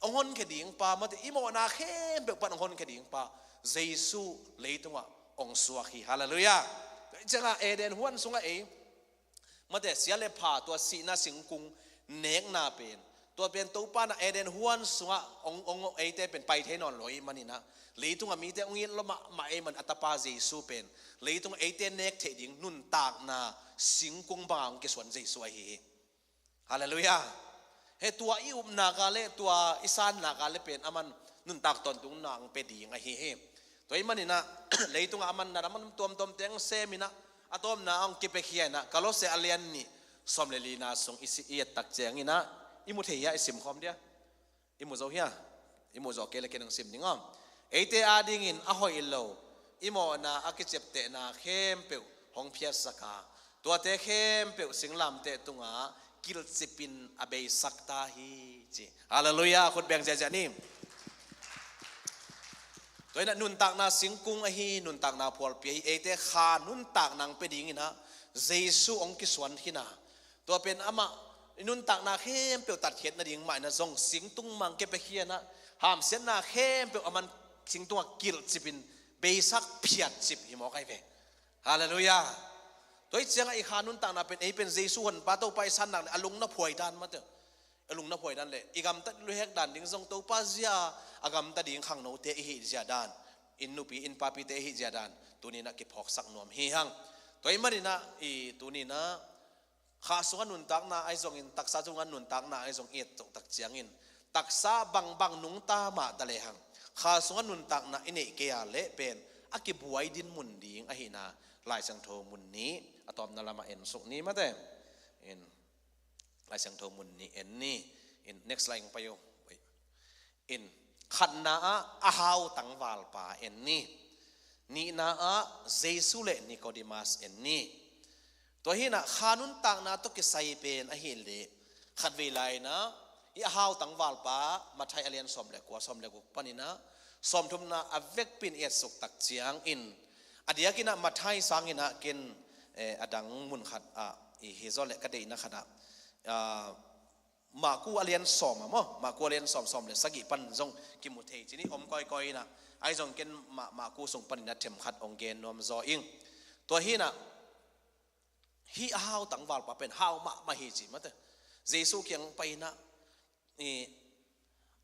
Hong honkhia ding pa mate, i mawhna khempeuh pan hong honkhia ding pa Jesu leitungah hong suak hi. Halleluiah. Tua hi ciangah Eden huan sungah ei mate sia le pha tua sihna singkung nekna pen tua pen Topa in ah Eden huan sungah hong hong eite pen pai thei nawn lo ahih manin ah leitungah mite hong it lo mahmah ahih man a Tapa Jesu pen leitungah eite nek theih ding nuntakna singkung bangah hong kisuan Jesu ahi hi. Halleluiah. He tua i upna ka le tua i sanna ka le pen aman nuntak tawntungna hong pia ding ahi hi. Tua ahih manin ah leitungah aman na aman tuamtuam teng sem in ah a tawpna hong kipiakhia in ah Kolose a lian nih sawm le lina sung i si i et tak ciangin ah i mu thei hia, i sim khawm dia? I mu zo hia? I mu zo kei le kei nang sim ding aw. Eite adingin a hoih lo i mawhna a kiciaptehna khempeuh hong phiatsak a, tuate khempeuh singlamteh tungah kilhcipin a beisak ta hi ci. Halleluiah. Khut beng ziahziah ni. Tua in ah nuntakna singkung ahi, nuntakna phualpi ahi, eite kha nuntakna hong pia dingin ah Jesu hong kisuan khin a, tua pen amah i nuntakna khempeuh tatkhiat nading mah in ah zong singtung mah hong kipiakhia in ah hamsiatna khempeuh aman singtungah kilhcipin beisak phiatcip hi mawk ahi ve. Halleluiah. Tua hi ciangah i kha nuntakna pen ei pen Jesu honpa Topa i san nak le a lung na phuai dan mate. A lung na phuai dan le i gamtat luhek dan ding zong Topa zia a gamta ding khangnote i hih zia dan, inn nupi inn papite i hih zia dan tuni in ah kiphawksak nuam hi hang. Tua ahih manin ah i tuni in ah kha sungah nuntakna ahi zongin taksa sungah nuntakna ahi zong i et tak ciangin taksa bangbang nungta mah ta lehang kha sungah nuntakna i neih kei a leh pen a kibuai dinmun ding ahihna Lai Siangtho mun nih a tawpna lamah en suk ni mate. In Lai Siangtho mun nih en ni. In next slide pai uh. In khatna ah a hau tangvalpa en ni. Nihna ah Jesu le Nicodemus en ni. Tua hi in ah kha nuntakna tawh kisai pen ahih leh khatvei lai in ah i a hau tangvalpa Matthai a lian sawm le kua, sawm le guk panin ah sawmthumna a vekpi in i et suk tak ciangin a diakin ah Matthai sangin ah ken eh, a dang mun khat ah i hi zaw le ka deihna khat ah ah, Maku a lian sawm a maw, Maku a lian sawm, sawm le sagih pan zong kimu thei ci ni, om kawikawi inah, ahi zong ken Ma-, Maku sung panin a themkhat ong gen nuam zaw ing. Tua hinah, hih a hau tangvalpa pen hau mahmah hi ci mate. Jesu kiang pai inah, i,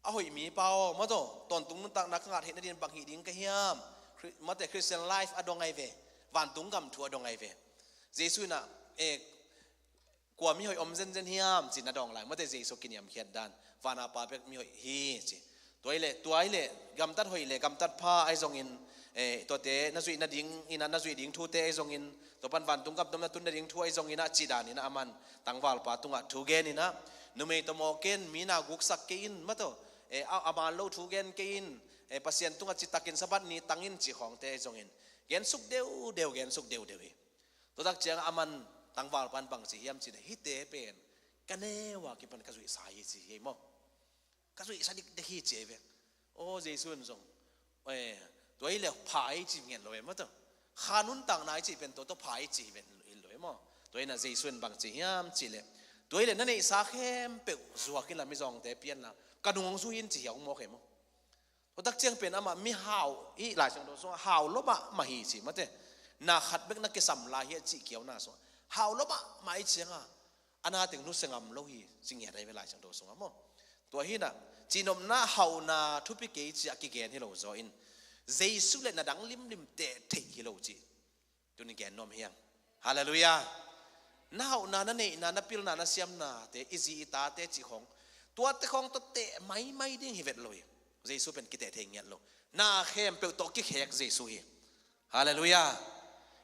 a hoih mipa aw, mataw, tawntung nuntakna ka ngah theih nadin bang hih ding ka hiam? Khri-, mate, Christian life a dong ai ve, vantung gam thu a dong ai ve. Jesu inah, e, kua mi hoih om zenzen hiam ci-in a dawng lai, mate, Jesu kiniamkhiat dan, vana Pa bek mi hoih hi ci. Tua hi leh, tua hi leh, gamtat hoih le gamtat pha ahi zongin, eh, tuate na zuih nading inah, na zuih ding thute ahi zongin, tua pan vantung gam tawh na tun nading thu ahi zongin ah, cih dan inah aman tangvalpa tungah thu gen inah, numei tawh mawk ken, mi na guksak kei in, mataw, eh, a, a man lo thu gen kei in, eh, Pasian tungah citakin Sabbath ni tang in cih khawngte ahi zongin, gensuk deudeu, gensuk deudeu hi. Tua tak ciangah aman tangvalpa in bang ci hiam cih leh, hihte pen ka neu a kipan ka zuihsa hi ci hi maw. Ka zuihsa dikdek hi ci hi ve. Aw, Jesu in zong, eh, tua hi leh pha hi ci ngen lo e, mataw. Kha nuntakna hi ci pen tua tawh pha hi ci hi ven lo e maw. Tua inah Jesu in bang ci hiam cih leh, tua hi leh na neihsa khempeuh zuak inla, mizawngte pia inla, ka nung zui in ci hi a, ong mawk e maw. Tua tak ciang pen amah mi hau, i Lai Siangtho sungah hau lua mahmah hi ci mate. Na khat bek na kisam lai hi a cih kiauna sungah hau lua mahmah hi ciangah, a na teng nusia ngam lo hi ci ngiat ai ve Lai Siangtho sungah maw. Tua hinah, cihnopna hauhna thupi kei ci a kigen hi lo zaw in, Jesu le na dang limlim teh theih hi lo ci. Tuni gen nuam hiang. Halleluiah. Na hauhna, na neihna, na pilna, na siamnate, i zi i tate cih khawng, tuate khawng tawh teh maimai ding hi vet lo hi. Jesu pen kiteh thei ngiat lo. Na khempeuh tawh kikhek Jesu hi. Halleluiah.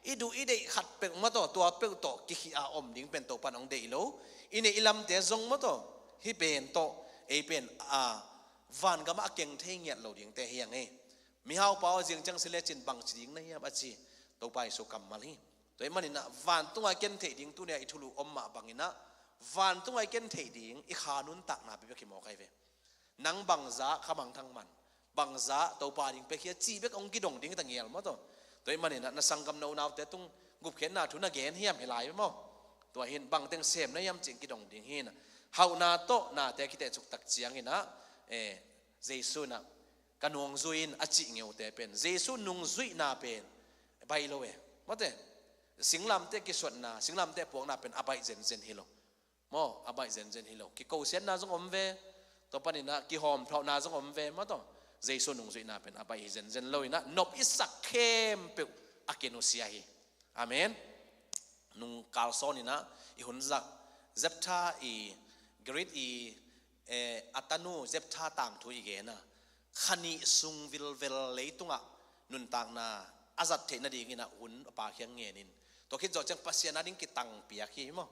I duh i deih khat peuh mataw, tua peuh tawh kikhih a om ding pen Topan ong deih lo. I neih i lamte zong mataw, hih pen tawh ei pen a vangamah a keng thei ngiat lo dingte hiang hi. Mihaupa aw, ziang ciang si lecin bangci ding na hiam a ci. Topa Jesu kammal hi. Tua ahih maninah vantungah i ken theih ding, tunia i thulu om mah banginah vantungah i ken theih ding i kha nuntakna bibek hi mawk ai ve. Nang bangzah khamangthang man, bangzah Topa ding pekhia cih bek hong kidong ding hi ta ngial maw taw. Tua ahih maninah na sanggam na unaute tung gupkhiatna thu na gen hiam hi lai maw. Tua hin bangteng sem na hiam cih kidong ding hinah, hauhna tawh nate kiteh cuktak cianginah, eh, Jesu inah ka nungzui in a cih ngeute pen, Jesu nungzuihna pen baih lo e. Mawte, singlamteh kisuatna, singlamteh puakna pen a baih zenzen hi lo. Maw, a baih zenzen hi lo. Kikosiatna zong om ve. Tua paninah kihawmthawhna zong om ve. Maw taw, Jesu nungzuihna pen a baih hi zenzen lo inah, nop i sak khempeuh a kinusia hi. Amen. Nung kalsawn inah i hun zak, Zeptha i, Gilead i, eh, a tanu Zeptha tangthu i gen a, kha nih sung vilvel leitungah nuntakna a zat theih nadinginah hun a pa kiang ngenin, tua khit zawh ciang Pasian a ding kitangpiak hi maw.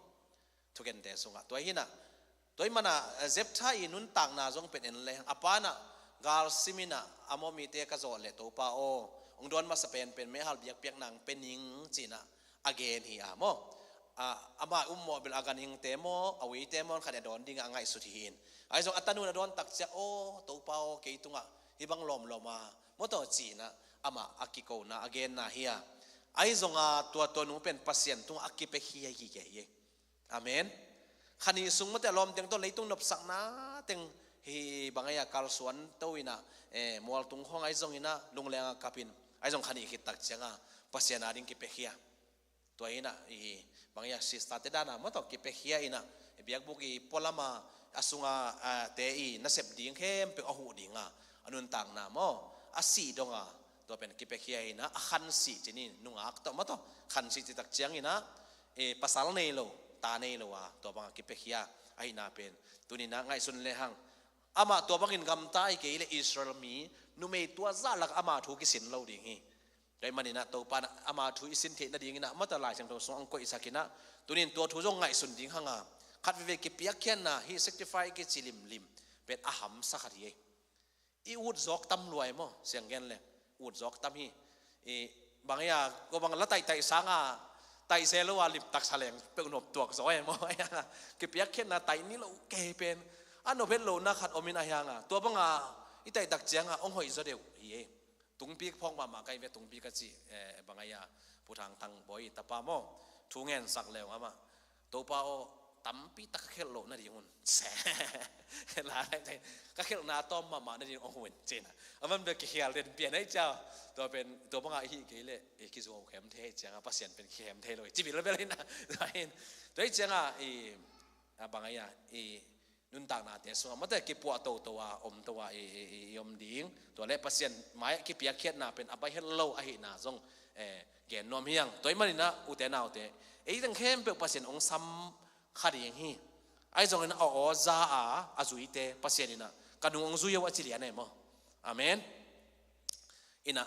Thugente sungah tua hinah, tua ahih manah, eh, Zeptha i nuntakna zong pen en lehang, a pa inah gal siminah a mawhmite ka zawh leh Topa aw, hong dawn masa penpen meihal biakpiakna hong pia ning cinah a gen hi a maw. A, ama ummawh bel a ganhingte maw, a uite maw, khat a dawn dingah a ngaihsut hi in. Ahi zong a tanu in a dawn tak ciah, aw Topa aw, kei tungah hih bang lawmlawm a maw taw cinah amah a kikona a genna hi a. Ahi zonga tua, tua nu pen Pasian tungah a kipiakhia hi kei hi. Amen. Kha nih sung mawte a lawm teng tawh leitung nopsakna teng hi bang ahi a, kalsuan to inah, eh, mualtung khawng ahi zonginah lungleng a kapin, ahi zong kha nih khit tak cianga Pasian a ding kipiakhia. Tua hinah i bang ahi a, sister te dana maw taw kipiakhia inah, i biakbuk i pualama a sunga, ah, te i nasep ding khempeuh a huh dinga a nuntakna maw, a sih donga tua pen kipiakhia inah, a khansih cinin nungak tawh maw taw, khansih cih tak cianginah, eh, pasal nei lo, ta nei lo a, tua banga kipiakhia ahihna pen tuninah ngaihsun lehang, amah tua bangin gamta hi kei leh Israel mi numei tua zah lakah ama thu kisin lo ding hi. Tua ahih maninah Topa in ama thu i sin theih nadinginah maw taw Lai Siangtho sungah hong koihsakinah, tunin tua thu zong ngaihsun ding hanga, khat veve kipiakkhiatna hi, sacrifice kici limlim pen a hamsa khat hi ei. I ut zawk tam lua ei maw, siang gen le ut zawk tam hi. I bang ahi a, ko bang la taihtaih sanga taih se lo a limtak sa leng peuh nop tuak zaw ei maw. Ahi hanga kipiakkhiatna taih ni lo kei pen a nop het lohna khat omin ahi hanga, tua banga i taihtak cianga hong hoih zaw deuh hi ei. Tungpi phawk mahmah ka hi ve, Tungpi ka cih, eh, bang ahi a, Pu Thang Thang Bawi i tapa maw, thu ngensak leng amah, Topa aw, tampi tak ka khelh loh nading un. Se. La lai te, ka khelhna tawm mahmah nading ong hun cina. A man bek kikhial den pian ai ciau. Tua pen, tua banga i hih kei leh, i kizuau khem thei cianga, Pasian pen khem thei lo. Ci bil bel ina. Tua in, tua i cianga, i, a bang ai a, i nuntaknate sunga, mate kipuah toto a, om to a, i, i, i, i om ding. Tua le Pasian mai kipiakkhiatna pen a bai het lo ahihna zong, eh, gen nuam hiang. Tua i manina, ute naute, ei teng khempeuh Pasian ong sam kha ding hi. Ahi zongin a aw za a, a zuite, Pasian ina, ka nung ong zui o a ci lian e maw. Amen. Ina,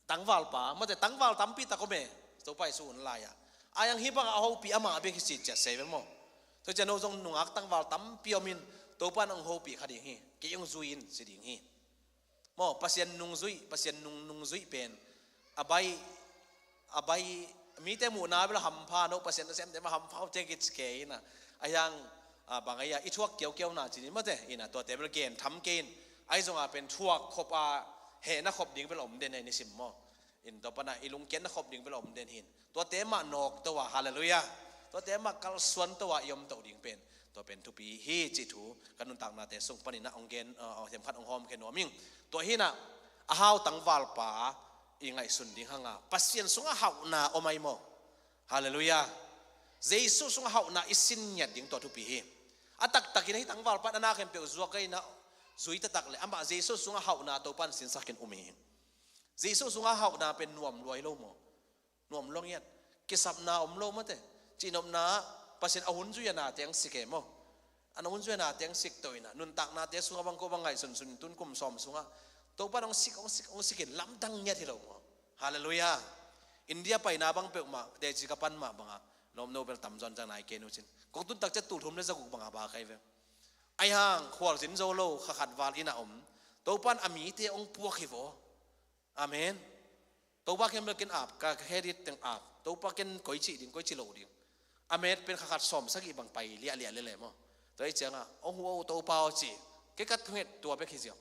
tangvalpa, mate tangval tampi tak om e, Topa Jesu hun lai-a. Ai ang hi bang a hopih amah bek hi ci cia sei ve maw. Tua cia no zong nungak tangval tampi om in, Topa in ong hopih kha ding hi, kei ong zui in ci ding hi. Maw, Pasian nungzui, Pasian nung, nungzui pen a bai, a bai, mite muhna bel hampha no, Pasian nasemte ma hampha uh te kici kei ina. Ahi ang, a, bang ai a, i thuak kiaukiauna cinin mate, ina tuate bel gen tham kei in. Ahi zonga pen thuak khop a, hehna khop ding bel om den e nisim maw. In tua pana i lungkiatna khop ding bel om den hin. Tuate mah nawk to a, halleluiah. Tuate mah kalsuan to a i om to ding pen, tua pen thupi hi cih thu ka nuntaknate sung panina ong gen, uh, uh, themkhat ong hawm khe nuam ing. Tua hina, a hau tangvalpa i ngaihsun ding hanga, Pasian sunga hauhna om ai maw. Halleluiah. Jesu sunga hauhna i sin ngiat ding tua thupi hi. A taktakin ahi tangvalpa na na khempeuh zuak aina, zui taktak le amah Jesu sunga hauhna Topan sinsakin um hi. Jesu sunga hauhna pen nuam luai lo maw. Nuam luang hiat. Kisapna om lo mate. Cihnopna, Pasian a hun zui a na teng sik e maw. A na hun zui a na teng sik to ina. Nuntaknate sunga bang ko bang ngaihsunsun tun kum sawm sunga, Topa ong sik, ong sik, ong sik in lamdang ngiat hi lo maw. Halleluiah. India paina bang peuhmah, teci ka pan mah banga, lawm no bel tam zon zang nai kei nu cin. Kong tun tak cia tul thum le za guk banga ba kai ve. Ahi hang, khual zin zo lo, kha khat val ina om. Topan a mite ong puak hi vaw. Amen. Topa ken bel ken ap, ka, ka credit teng ap. Topa ken koi cih ding, koi cih lo ding. A met pen kha khat sawm sagih bang pai liahliah lele maw. Tua i cianga, ong hu o Topa aw ci. Kei ka thunget tua bek hi ziau.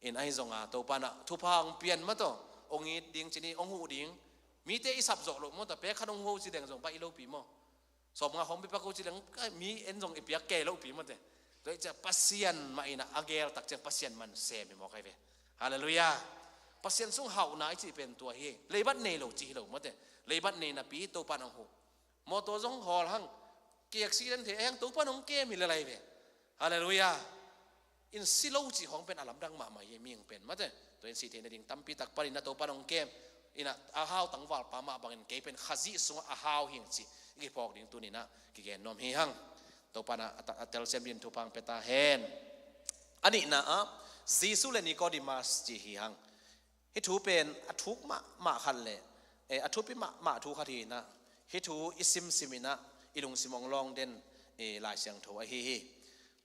In ahi zonga, Topa na, thupha ong pian mataw. Ong it ding cini, ong hu ding. Mite i sap zawh lo maw, ta pek khat ong hu o ci deng zong, ba i lopi maw. Sawm nga hong pi pak uh ci leng, kai, mi en zong i piak kei lo pi mate. Tua i cia Pasian mah ina a gel tak ciang Pasian man sem hi mawk ai ve. Halleluiah. Pasian sung hauhna i cih pen tua hi. Leibat nei lo ci hi lo mate. Leibat nei napi Topa nong huh. Mawtaw zong hawl hang. Kiak si den thei hang Topa nong kem hi le lai ve. Halleluiah. In si lo cih hong pen a lamdang mahmah hi, mihing pen mate. Tua in si theihna ding tampi tak panin a Topa nong kem. Ina a hau tangvalpa mah bangin kei pen Khazih sungah a hau hing cih i kiphawk ding tuninah kigen nuam hi hang. Topa na a ta-, a telsiam din thupha hong pia ta hen. A nihna ah Jesu le Nicodemus cih hi hang. Hih thu pen a thuk mahmah khat le, eh, a thupi mahmah thu khat hi inah. Hih thu i simsim inah i lungsim hong lawng den, eh, Lai Siangtho ahi hi.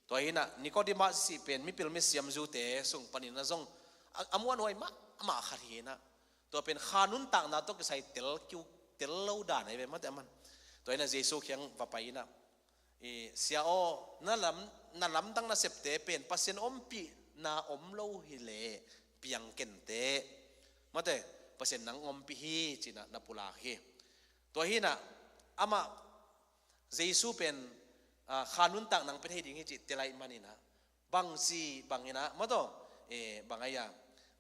Tua hi inah Nicodemus cih pen mipil misiam Jew-te sung panin a zong a, a muanhuai mahmah khat hi inah. Tua pen kha nuntakna tawh kisai tel kiu, tel lo dan ahi ve mate aman. Tua hi inah Jesu kiang va pai inah, i, Sia aw, na lam, na lamdang nasepte pen Pasian ompihna om lo hi leh piang kente. Mate, Pasian nang ompih hi cinah na pulak hi. Tua hi inah amah Jesu pen, ah, kha nuntak nang pia thei ding hi cih tel ahih man inah bangci bang inah mataw, eh, bang ai a,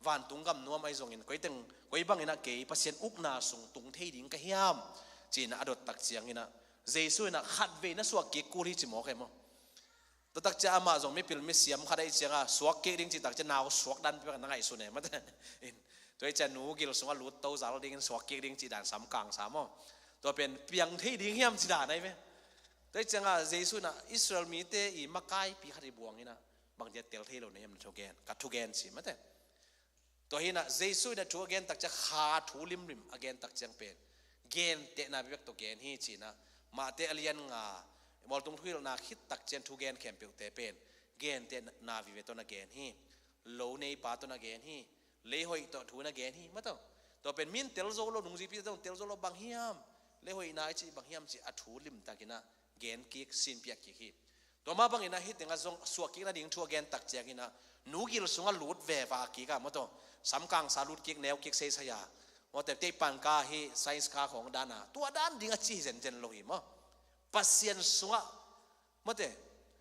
vantung gam nuam ahi zongin koi teng, koi bang inah kei Pasian ukna sung tung thei ding ka hiam cinah a dot tak ciang inah Jesu inah khatvei na suak kik kul hi ci mawk e maw. Tua tak ciang amah zong mipil misiam khat ahi cianga suak kik ding cih tak ciang nau suak dan pek na ngaihsun e mate. In, tua hi ciang nu gil sungah lut to zal dingin suak kik ding cih dan sam kang sa maw. Tua pen piang thei ding hiam ci dan ahi ve. Tua hi cianga Jesu inah Israel mite i makaipi khat i buang inah bangci a tel thei lo na hiam na thugen, ka thugen ci mate. Tua hi inah Jesu inah thu a gen tak ciang kha thu limlim a gen tak ciang pen gentehna vive tawh gen hi cinah Mate a lian nga, Mualtung thuhilhna khit tak ciang thu gen khempeuhte pen gentehna vive tawh na gen hi. Lo neipa tawh na gen hi. Leihoih tawh thu na gen hi mataw. Tua pen min tel zo lo, nungzuipite zong tel zo lo bang hiam, leihoihna i cih bang hiam cih a thu limtak inah gen kik, sinpiak kik hi. Tua mah bang inah hih tengah zong suak kik nading thu a gen tak ciang inah nu gil sungah lut veva kik a mataw. Sam kang sa lut kik, neu kik seisai a. Mawte teipan ka hi science ka khawng dan a tua dan ding a ci hi zenzen lo hi maw. Pasian sungah Mate,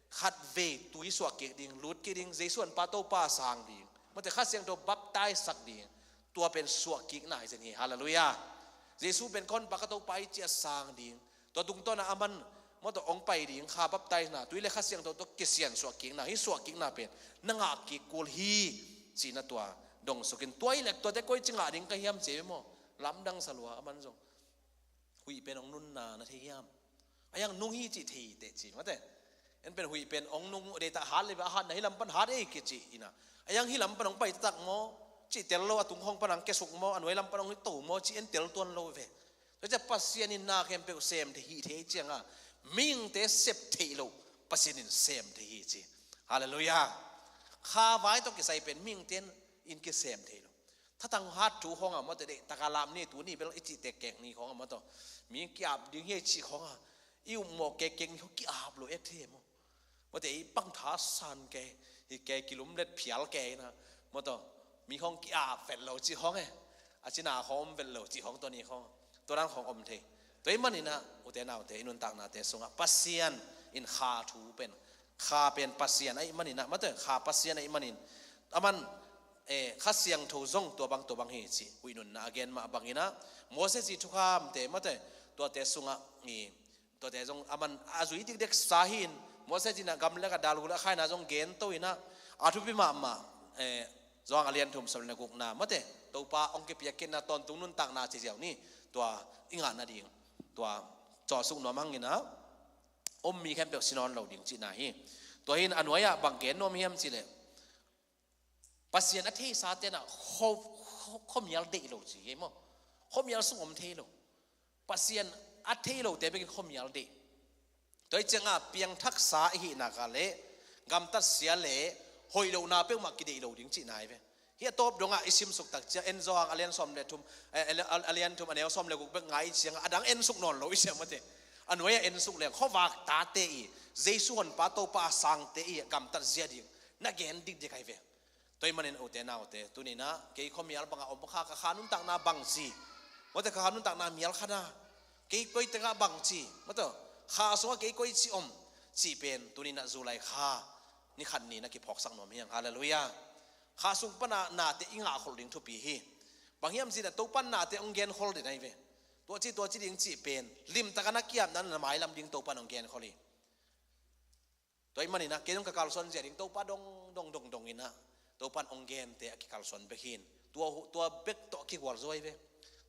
khat vei tui suah kik ding, lut kik ding, Jesu honpa Topa sang ding. Mate, Kha Siangtho baptize sak ding. Tua pen suah kikna hi zen hi. Halleluiah. Jesu pen ka honpa ka Topa hi ci a sang ding. Tua tungtawn a aman, mate, ong pai ding, kha baptize na, tui le Kha Siangtho tawh kisian suah kikna, hih suah kikna pen na ngah kik kul hi cihna tua dong sukin. Tua hi leh tuate koici ngah ding ka hiam ci ve maw? Lamdang sa lua aman zong. Huih pen ong nunna na thei hiam? A hiang nung hi cih thei teh ci, mate. En pen huih pen ong nung, deih tak hat le beh a hat na, hih lam pan hat ei kici ina. A hiang hih lam pan ong pai taktak maw? Cih tel lo, a tung khawng pan ong kiasuk maw? A nuai lam pan ong to maw? Cih en tel tuan lo ve. Tua ciang Pasian in na khempeuh sem thei hi, thei cianga mihingte sep theih loh Pasian in sem thei hi ci. Halleluiah. Kha vai tawh kisai pen mihingte in kisem thei lo. Thatang hat thu khawng a mawtaw, deih taka lam ni, tu ni bel i cih tek kek ni khawng a mawtaw, mi ki-ap ding hi a cih khawng a, i upmawh kek kek ni khawng ki-ap lo ek thei maw? Mawtaw, i pang tha san ke, hi ke, kilum let phial ke ina, mawtaw, mi khawng ki-ap vet lo cih khawng e. A cina khawng om vet lo cih khawng, tua ni khawng, tua dan khawng om thei. Tua ahih manin ah, ute naute, i nuntaknate sungah Pasian in kha thu pen, kha pen Pasian ahih manin ah, mawtaw, kha Pasian ahih manin, aman, eh, Kha Siangtho zong tua bang, tua bang hi ci, huih nunna a gen mah bangin ah, Moses i thukhamte, mawtaw, tuate sungah i, tuate zong aman a zui dikdek sa hi in, Moses in ah gamlak ah dalguk le a khaina zong gen to in ah, a thupi mahmah, eh, Johan a lian thum sawm le gukna, mawtaw, Topa hong kipiakkikna tawntung nuntakna ci ziau ni, tua i ngah nading, tua cawhsuk nuam hangin ah, om mi khempeuh si nawn lo ding cihna hi. Tua hi in a nuai-ah bang gen nuam hiam cih leh, Pasian a theisate in ah khuamial deih lo ci hi maw? Khuamial sung om thei lo. Pasian a thei lote bekin khuamial deih. Tua hi cianga piangthaksa i hih nak leh gamtatsia le hoih lohna peuhmah kideih lo ding cihna hi ve. Hih a tawp dongah i simsuk tak ciang, en Johan a lian sawm le thum, eh, a lian thum a neu sawm le guk bek ngai i cianga a dang ensuk nawn lo i ciang, mawtaw, a nuai-ah ensuk leng khuavak tate i, Jesu honpa Topa a sangte i gamtatzia ding na gen dikdik ahi ve. Tua ahih manin ute naute, tuni in ah kei khuamial bangah om kha, ka kha nuntakna bang ci, mawtaw, ka kha nuntakna mial kha na, kei koi tengah bang ci, mawtaw, kha sungah kei koici om cih pen tuni in ah July kha ni khat ni na kiphawksak nuam hi hang. Halleluiah. Kha sung pan ah nate i ngahkholh ding thupi hi. Bang hiam cih leh Topa in nate hong genkhol den ahi ve. Tuaci, tuaci ding cih pen limtakin na ki-apna, na mailam ding Topa in hong genkhol hi. Tua ahih manin ah kei zong ka kalsuan zia ding Topa dong, dong, dong, dong in ah, Topa in hong gente a kikalsuan bek hi in, tua, tua bek tawh kigualzo ahi ve.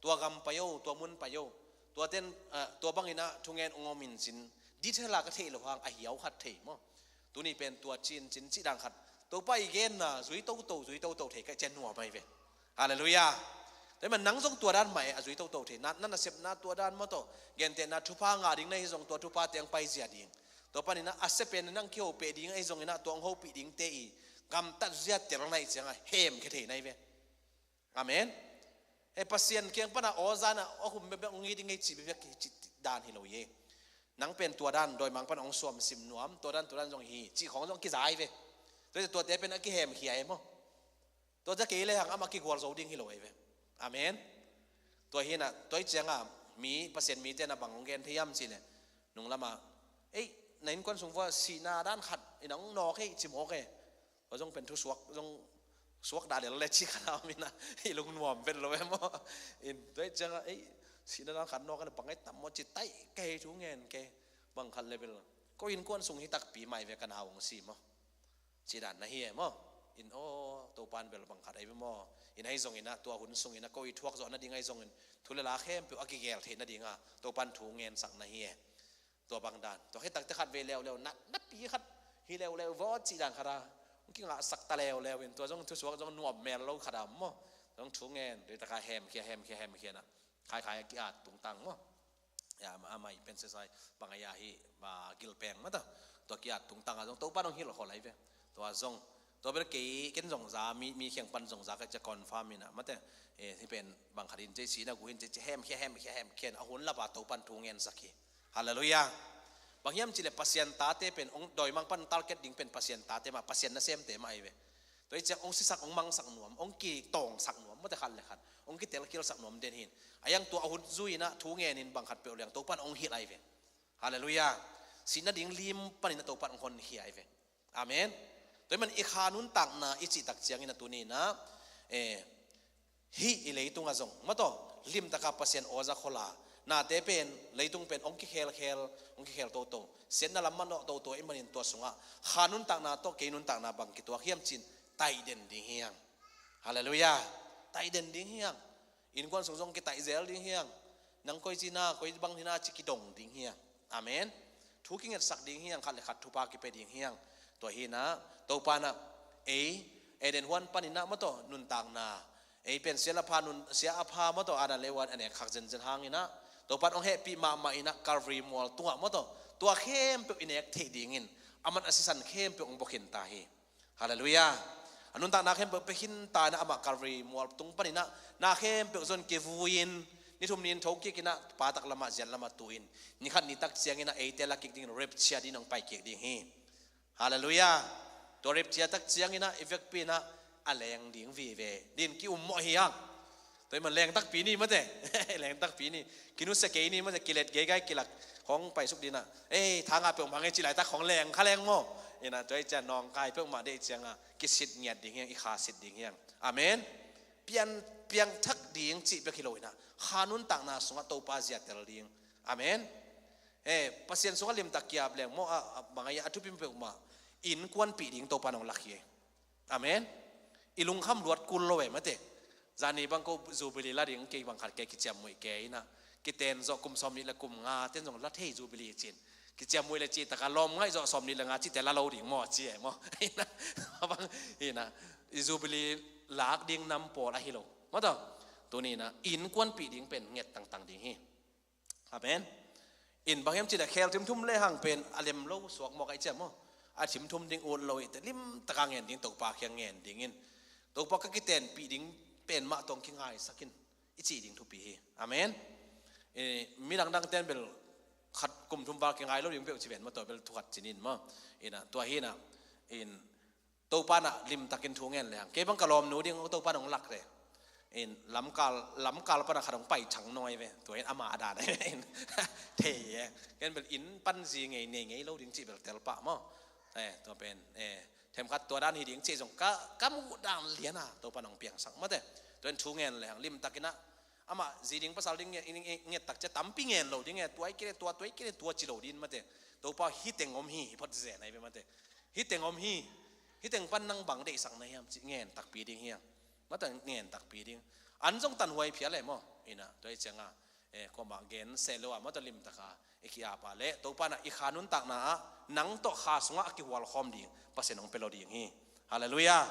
Tua gam pai o, tua mun pai o, tua ten, ah, tua bangin ah thungen hong om in cin, detail a ka theih loh hang a hiau khat thei maw? Tuni pen tua cin cin cih dan khat, Topa i genna zui toto, zui toto thei ka hih ciang nuam ahi ve. Halleluiah. Tua ahih manin nang zong tua dan mah e, a zui toto thei, na, na nasepna tua dan, mawtaw, gentehna thupha ngah ding na hi zong tua thuphate hong paizia ding. Tua panin ah a sia pen nang kihopih ding ahi zongin ah, tua hong hopih dingte i gamtatzia tel na hih ciangah hemkhia thei na hi ve. Amen. Eh, Pasian kiang pan ah aw zan ah a khum bekbek hong hi ding hi cih bekbek hi cih dan hi lo hi. Nang pen tua dan dawimangpa in hong suamsim nuam, tua dan, tua dan zong hi cih khawng zong kiza hi ve. Tua, tuate pen a kihemkhia hi maw? Tua ciang kei le hang amah kigualzo ding hi lo ahi ve. Amen. Tua hi in ah, tua hi ciangah mi, Pasian mite in ah bang hong gen thei hiam cih leh, nunglamah, ei, na innkuan sung vuah sihna dan khat in hong nawk hi ci mawk e. Tua zong pen thusuak zong suak dah lel le cih khat a om in ah, i lungnuam vet lo e maw? In tua hi ciangah, ei, sihna dan khat nawk in ah bang ai tam maw ci, tai, kei thu ngen kei, bang khat le bel, ko innkuan sung hi takpi mah hi ve, ka nau hong si maw? Cih dan na hi e maw? In aw, Topa in bel bang khat ahi ve maw? In ahi zongin ah, tua hun sungin ah ko i thuak zawh nading ahi zongin, thu le la khempeuh a kigel theih nading a Topa in thu ngensak na hi e. Tua bang dan. Tua khit takte khat vei leuleu, na, napi khat hi leuleu vaw cih dan khat a hong kingahsak ta leuleu in, tua zong thusuak zong nuam mel lo khat a maw? Zong thu ngen, tua taka hemkhia, hemkhia, hemkhia in ah, khaikhai a ki-at tungtang maw? Ya, ama, ama i pen sesai, bang a ya hi, ma gilpeng mata. Tua ki-at tungtang a zong Topa in hong hilh khol ahi ve. Tua zong, tua bel kei, ken zong za, mi, mi kiang pan zong za ka ci a confirm in ah, mate, eh, hih pen bang khat in ci, sihna guk in ci, ci hemkhia, hemkhia, hemkhia in a hun lap a Topa in thu ngensak hi. Halleluiah. Bang hiam cih leh Pasian tate pen, hong dawimangpa in target ding pen Pasian tate mah, Pasian nasemte mah ahi ve. Tua hi ciang hong sisak, hong mangsak nuam, hong kitawngsak nuam, mate, khat le khat hong kitelkhialsak nuam den hi in. A hiang tua a hun zui in ah thu ngen in bang khat peuh leng Topa in hong hilh ahi ve. Halleluiah. sihna ding lim panin a Topa in hong honkhia hi ve. Amen. Tua ahih man i kha nuntakna i cih tak ciangin a tuni in ah, eh, hih i leitungah zong maw taw, limtaka Pasian aw za khol a, nate pen leitung pen hong kikhelkhel, hong kikhel toto, siatna lam manawh toto ahih manin tua sungah kha nuntakna tawh kei nuntakna bang kituak hiam ci-in taih den ding hi hang. Halleluiah. Taih den ding hi hang. Innkuan sung zong kitaih zel ding hi hang. Nang koi ci na, koi bang hi na ci kidong ding hi hang. Amen. Thu kingetsak ding hi hang, khat le khat thupha kipia ding hi hang. Tua hi in ah Topa in ah ei Eden huan panin ah maw taw nuntakna, ei pen sia a pha nun, sia a pha maw taw, Adam le Eva in a nek khak zenzen hangin ah Topa in hong hehpih mahmah in ah Calvary mual tungah maw taw, tua khempeuh i nek theih dingin aman a sisan khempeuh hong buak khin ta hi. Halleluiah. A nuntakna khempeuh pia khin ta in ah amah Calvary mual tung panin ah na khempeuh zong kivui-in ni thum ni-in thokik in ah Pa taklam ah, ziat lam ah tu-in ni khat ni tak ciangin ah eite la kik dingin rapture dingin hong pai kik ding hi. Halleluiah. Tua rapture tak ciangin ah i vekpi in ah a leng ding vive dingin ki-ummawh hi hang. Tua ahih man leng takpi ni maw te. Leng takpi ni. Kinusia kei ni maw te, kilet geigai kilak khong paisuk ding in ah, ei, thangah peuhmah ngei cih laitak khong leng kha leng maw. In ah tua ahih ciang nawngkai peuhmah deih ciangah kisit ngiat ding hi hang, i kha sit ding hi hang. Amen. Pian, piangthak ding cih bek hi lo in ah kha nuntakna sungah Topa ziatel ding. Amen. Eh, Pasian sungah limtak kiap leng maw, a, a, bang a, a thupi peuhmah innkuanpih ding Topa in hong lak hi. Amen. I lungkham luat kul lo e maw te. Zani bang ko Jubilee la ding, kei bang khat kei kiciammuih kei in ah, kiten zawh kum sawmnih le kum nga ten zong la thei Jubilee ci-in. Kiciammuih le cih takah lawm ngaih zawh sawmnih le nga cihte la lo ding maw ci e maw. In ah, bang, in ah, i Jubilee lak ding nam pawl ahi lo maw taw. Tuni in ah innkuanpih ding pen nget tangtang ding hi. Amen. In bang hiam cih leh khel thimthum le hang pen a lem lo suak mawk a i ciam maw. A thimthum ding ut lo i te limtaka ngen ding, Topa kiang ngen dingin, Topa ka kitenpih ding pen mah tawh hong kingaisak in i cih ding thupi hi. Amen. Eh, midang dangte'n bel khat kum thum val kingai lo ding peuh ci ven maw, tua bel thu khat ci ning maw. In ah, tua hi in ah, in Topa in ah limtakin thu ngen le hang. Kei bang ka lawmnu ding Topa in hong lak le, in lamkal, lamkal pan a khat hong pai thang nawn ve. Tua in ama a dan in thei e. Ken bel inn pan zi ngei nei ngei lo ding cih bel tel pah maw. Eh, tua pen, eh, themkhat tua dan hi ding cih zong ka, ka muh dan lian a Topa in hong piangsak maw te. Tua in thu ngen le hang limtakin ah, amah zi ding pasal ding nge-, nge-, nge-, nget tak ciang tampi ngen lo ding e, tua hi kei le tua, tua hi kei le tua ci lo ding maw te. Topa, hih teng om hi, hi phot zen ahi ve maw te. Hih teng om hi, hih teng pan nang bang deihsak na hiam cih ngen takpi ding hi hang. Maw taw, ngen takpi ding. An zong tanhuai phial e maw. In ah, tua hi ciangah, eh, kuamah gen seh lo a, maw taw, limtaka i ki-ap a leh Topa in ah i kha nuntakna ah nang tawh kha sungah a kihual khawm ding Pasian hong pia lo ding hi. Halleluiah.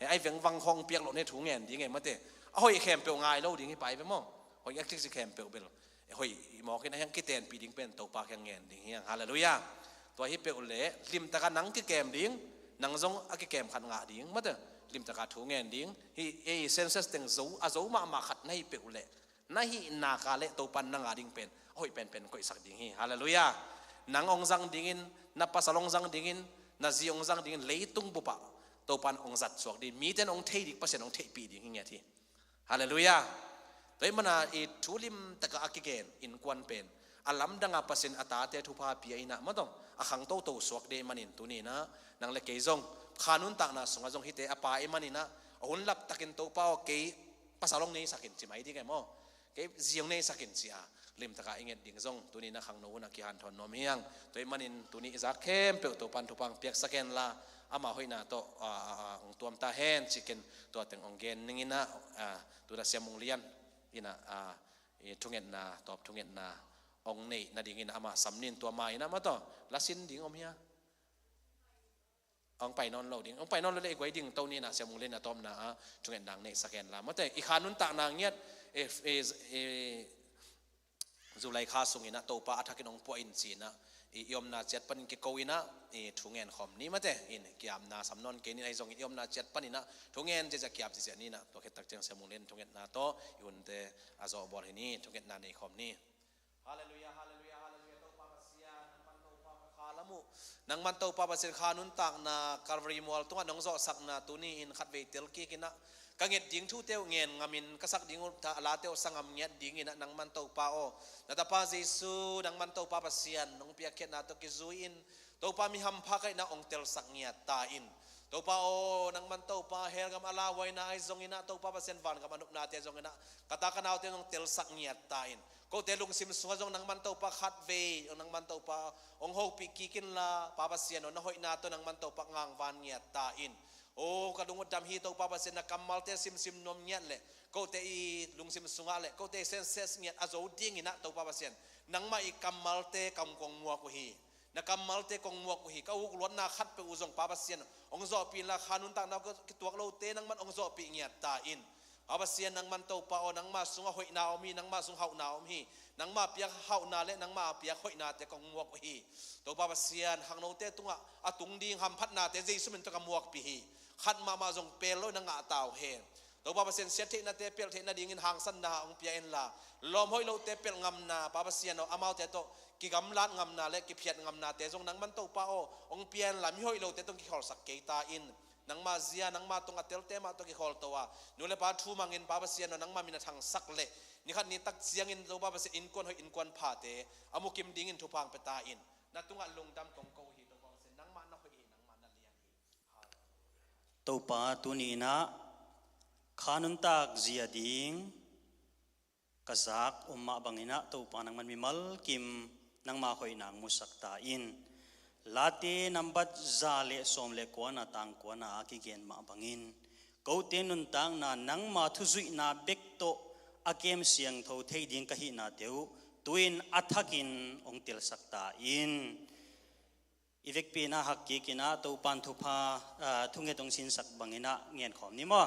Eh, a i vengvang khawng piak loh ne thu ngen ding e maw te. A hoih khempeuh ngai lo ding hi pai ve maw. Hoih a kik si khempeuh bel, eh, hoih i mawk in a hiang kitenpih ding pen Topa kiang ngen ding hi hang. Halleluiah. Tua hi peuh leh limtaka nang kikem ding, nang zong a kikem khat ngah ding maw te. Limtaka thu ngen ding. Hih, eh, census teng zo, a zo mahmah khat na hi peuh leh na hih nak a leh Topa in nang a ding pen a hoih penpen koihsak ding hi. Halleluiah. Nang hong zang dingin, na pasal hong zang dingin, na zi hong zang dingin, leitung bup ah Topa in hong zat suak ding, mite in hong thei ding, Pasian hong theihpih ding hi ngiat hi. Halleluiah. Tua ahih manin i thu limtaka a kigen innkuan pen a lamdang a Pasian a tate thupha pia in ah maw taw, a khang toto suak ding ahih manin tuni in ah nang le kei zong kha nuntakna sungah zong hihte a pha ahih manin ah a hun laptakin Topa aw, kei pasal hong neisak in ci mai ding e maw. Kei zi hong neisak in ci a limtaka i nget ding zong tuni in ah khangno hun ah kihanthawn nuam hi hang. Tua ahih manin tuni i zak khempeuh Topa in thupha hong piaksak hen la, ama hoihna tawh, a, a, a, hong tuam ta hen ci-in tua teng hong gen ning in ah, a, tu-in ah Sia Mung Lian in ah, a, i thungetna, tawp thungetna hong neih nadingin amah sam ning, tua ma in ah maw taw, la sin ding om hia? Hong pai nawn lo ding. Hong pai nawn lo leh i guai ding to ni in ah, Sia Mung Lian in a tawpna ah thungetna hong neihsak hen la. Maw te, i kha nuntakna ngiat, e, e, e, July kha sungin ah Topa a thakin hong puah in ci-in ah, i, i omna ciat panin kiko in ah, i, thu ngen khawm ni maw te, in ki-apna sam nawn kei ni in, ahi zongin i omna ciat panin ah thu ngen ziahziah, ki-ap ziahziah ni in ah, tua khit tak ciang Sia Mung Lian thungetna tawh i hunte a zawh bawl hi ni, thungetna nei khawm ni. Halleluiah, halleluiah, halleluiah. Topa Pasian, nang man Topa ka kha lam uh. Nang man Topa Pasian, kha nuntakna Calvary mual tungah nong zawhsakna tuni in khatvei tel kik in ah, ka nget ding thute uh ngen ngamin, ka sak ding uh tha a late uh sa ngam ngiat dingin ah nangman Topa aw, na tapa Jesu nangman Topa Pasian nong piakkhiatna tawh kizui-in, Topa mi hampha ka hihna ong telsak ngiat ta in. Topa aw, nangman Topa hell gam a lauhuaina ahi zongin ah, Topa Pasian vangam a nopnate zongin ah, ka ta ka naute nong telsak ngiat ta in. Kote lungsim sungah zong nangman Topa khatvei nangman Topa ong hopih kik inla, Pa Pasian aw, na hoihna tawh nangman Topa ngangvan ngiat ta in. Aw, ka lung uh dam hi, Topa Pasian, na kammalte simsim nuam ngiat leh kote i lungsim sungah leh kote i senses ngiat a zo dingin ah, Topa Pasian, nangmah i kammalte kam kong muak uh hi. Na kammalte kong muak uh hi. Ka uk luatna khatpeuh uh zong, Pa Pasian, ong zawhpih inla, kha nuntakna uh kituak lote nangman ong zawhpih ngiat ta in. Pa Pasian, nangman Topa aw, nangma sungah hoihna om hi, nangma sung hauhna om hi. Nangma piak hauhna le nangma piak hoihnate kong muak uh hi. Topa Pasian, khangnote tungah a tung ding hamphatnate Jesu min tawh ka muakpih hi. Khat mahmah zong pel lo in na ngah ta uh hen. Topa Pasian, siat theihnate pelh theih nadingin hangsanna ong pia inla, lawm hoih lote pelh ngamna, Pa Pasian aw, amaute tawh kigamlat ngamna le kiphiat ngamnate zong nangman Topa aw, ong pia inla, mi hoih lote tawh kikholsak kei ta in. Nangma zia, nangma tungah telte mah tawh kikholto a, nu le pa thu mangin, Pa Pasian aw, nangma min a thangsak leh, ni khat ni tak ciangin, Topa Pasian, innkuan hoih, innkuan phate a mukim dingin thupha ong pia ta in. Na tungah lungdam kong ko uh hi, Topa Pasian, nangmah na hoih hi, nangmah na lian hi. Topa, tuni in ah kha nuntak zia ding ka zak om mah bangin ah, Topa, nangman mimal kim nangma hoihna ong musak ta in. Late nambat za le sawm le kuana, tang kuana a kigen mah bangin, kote nuntakna nangma thuzuihna bek tawh a kem siangtho thei ding ka hihnate uh tu-in a thakin ong telsak ta in. I vekpi in ah hak kik in ah, Topan thupha, ah, thunget ong sinsak bangin ah ngen khawm ni maw?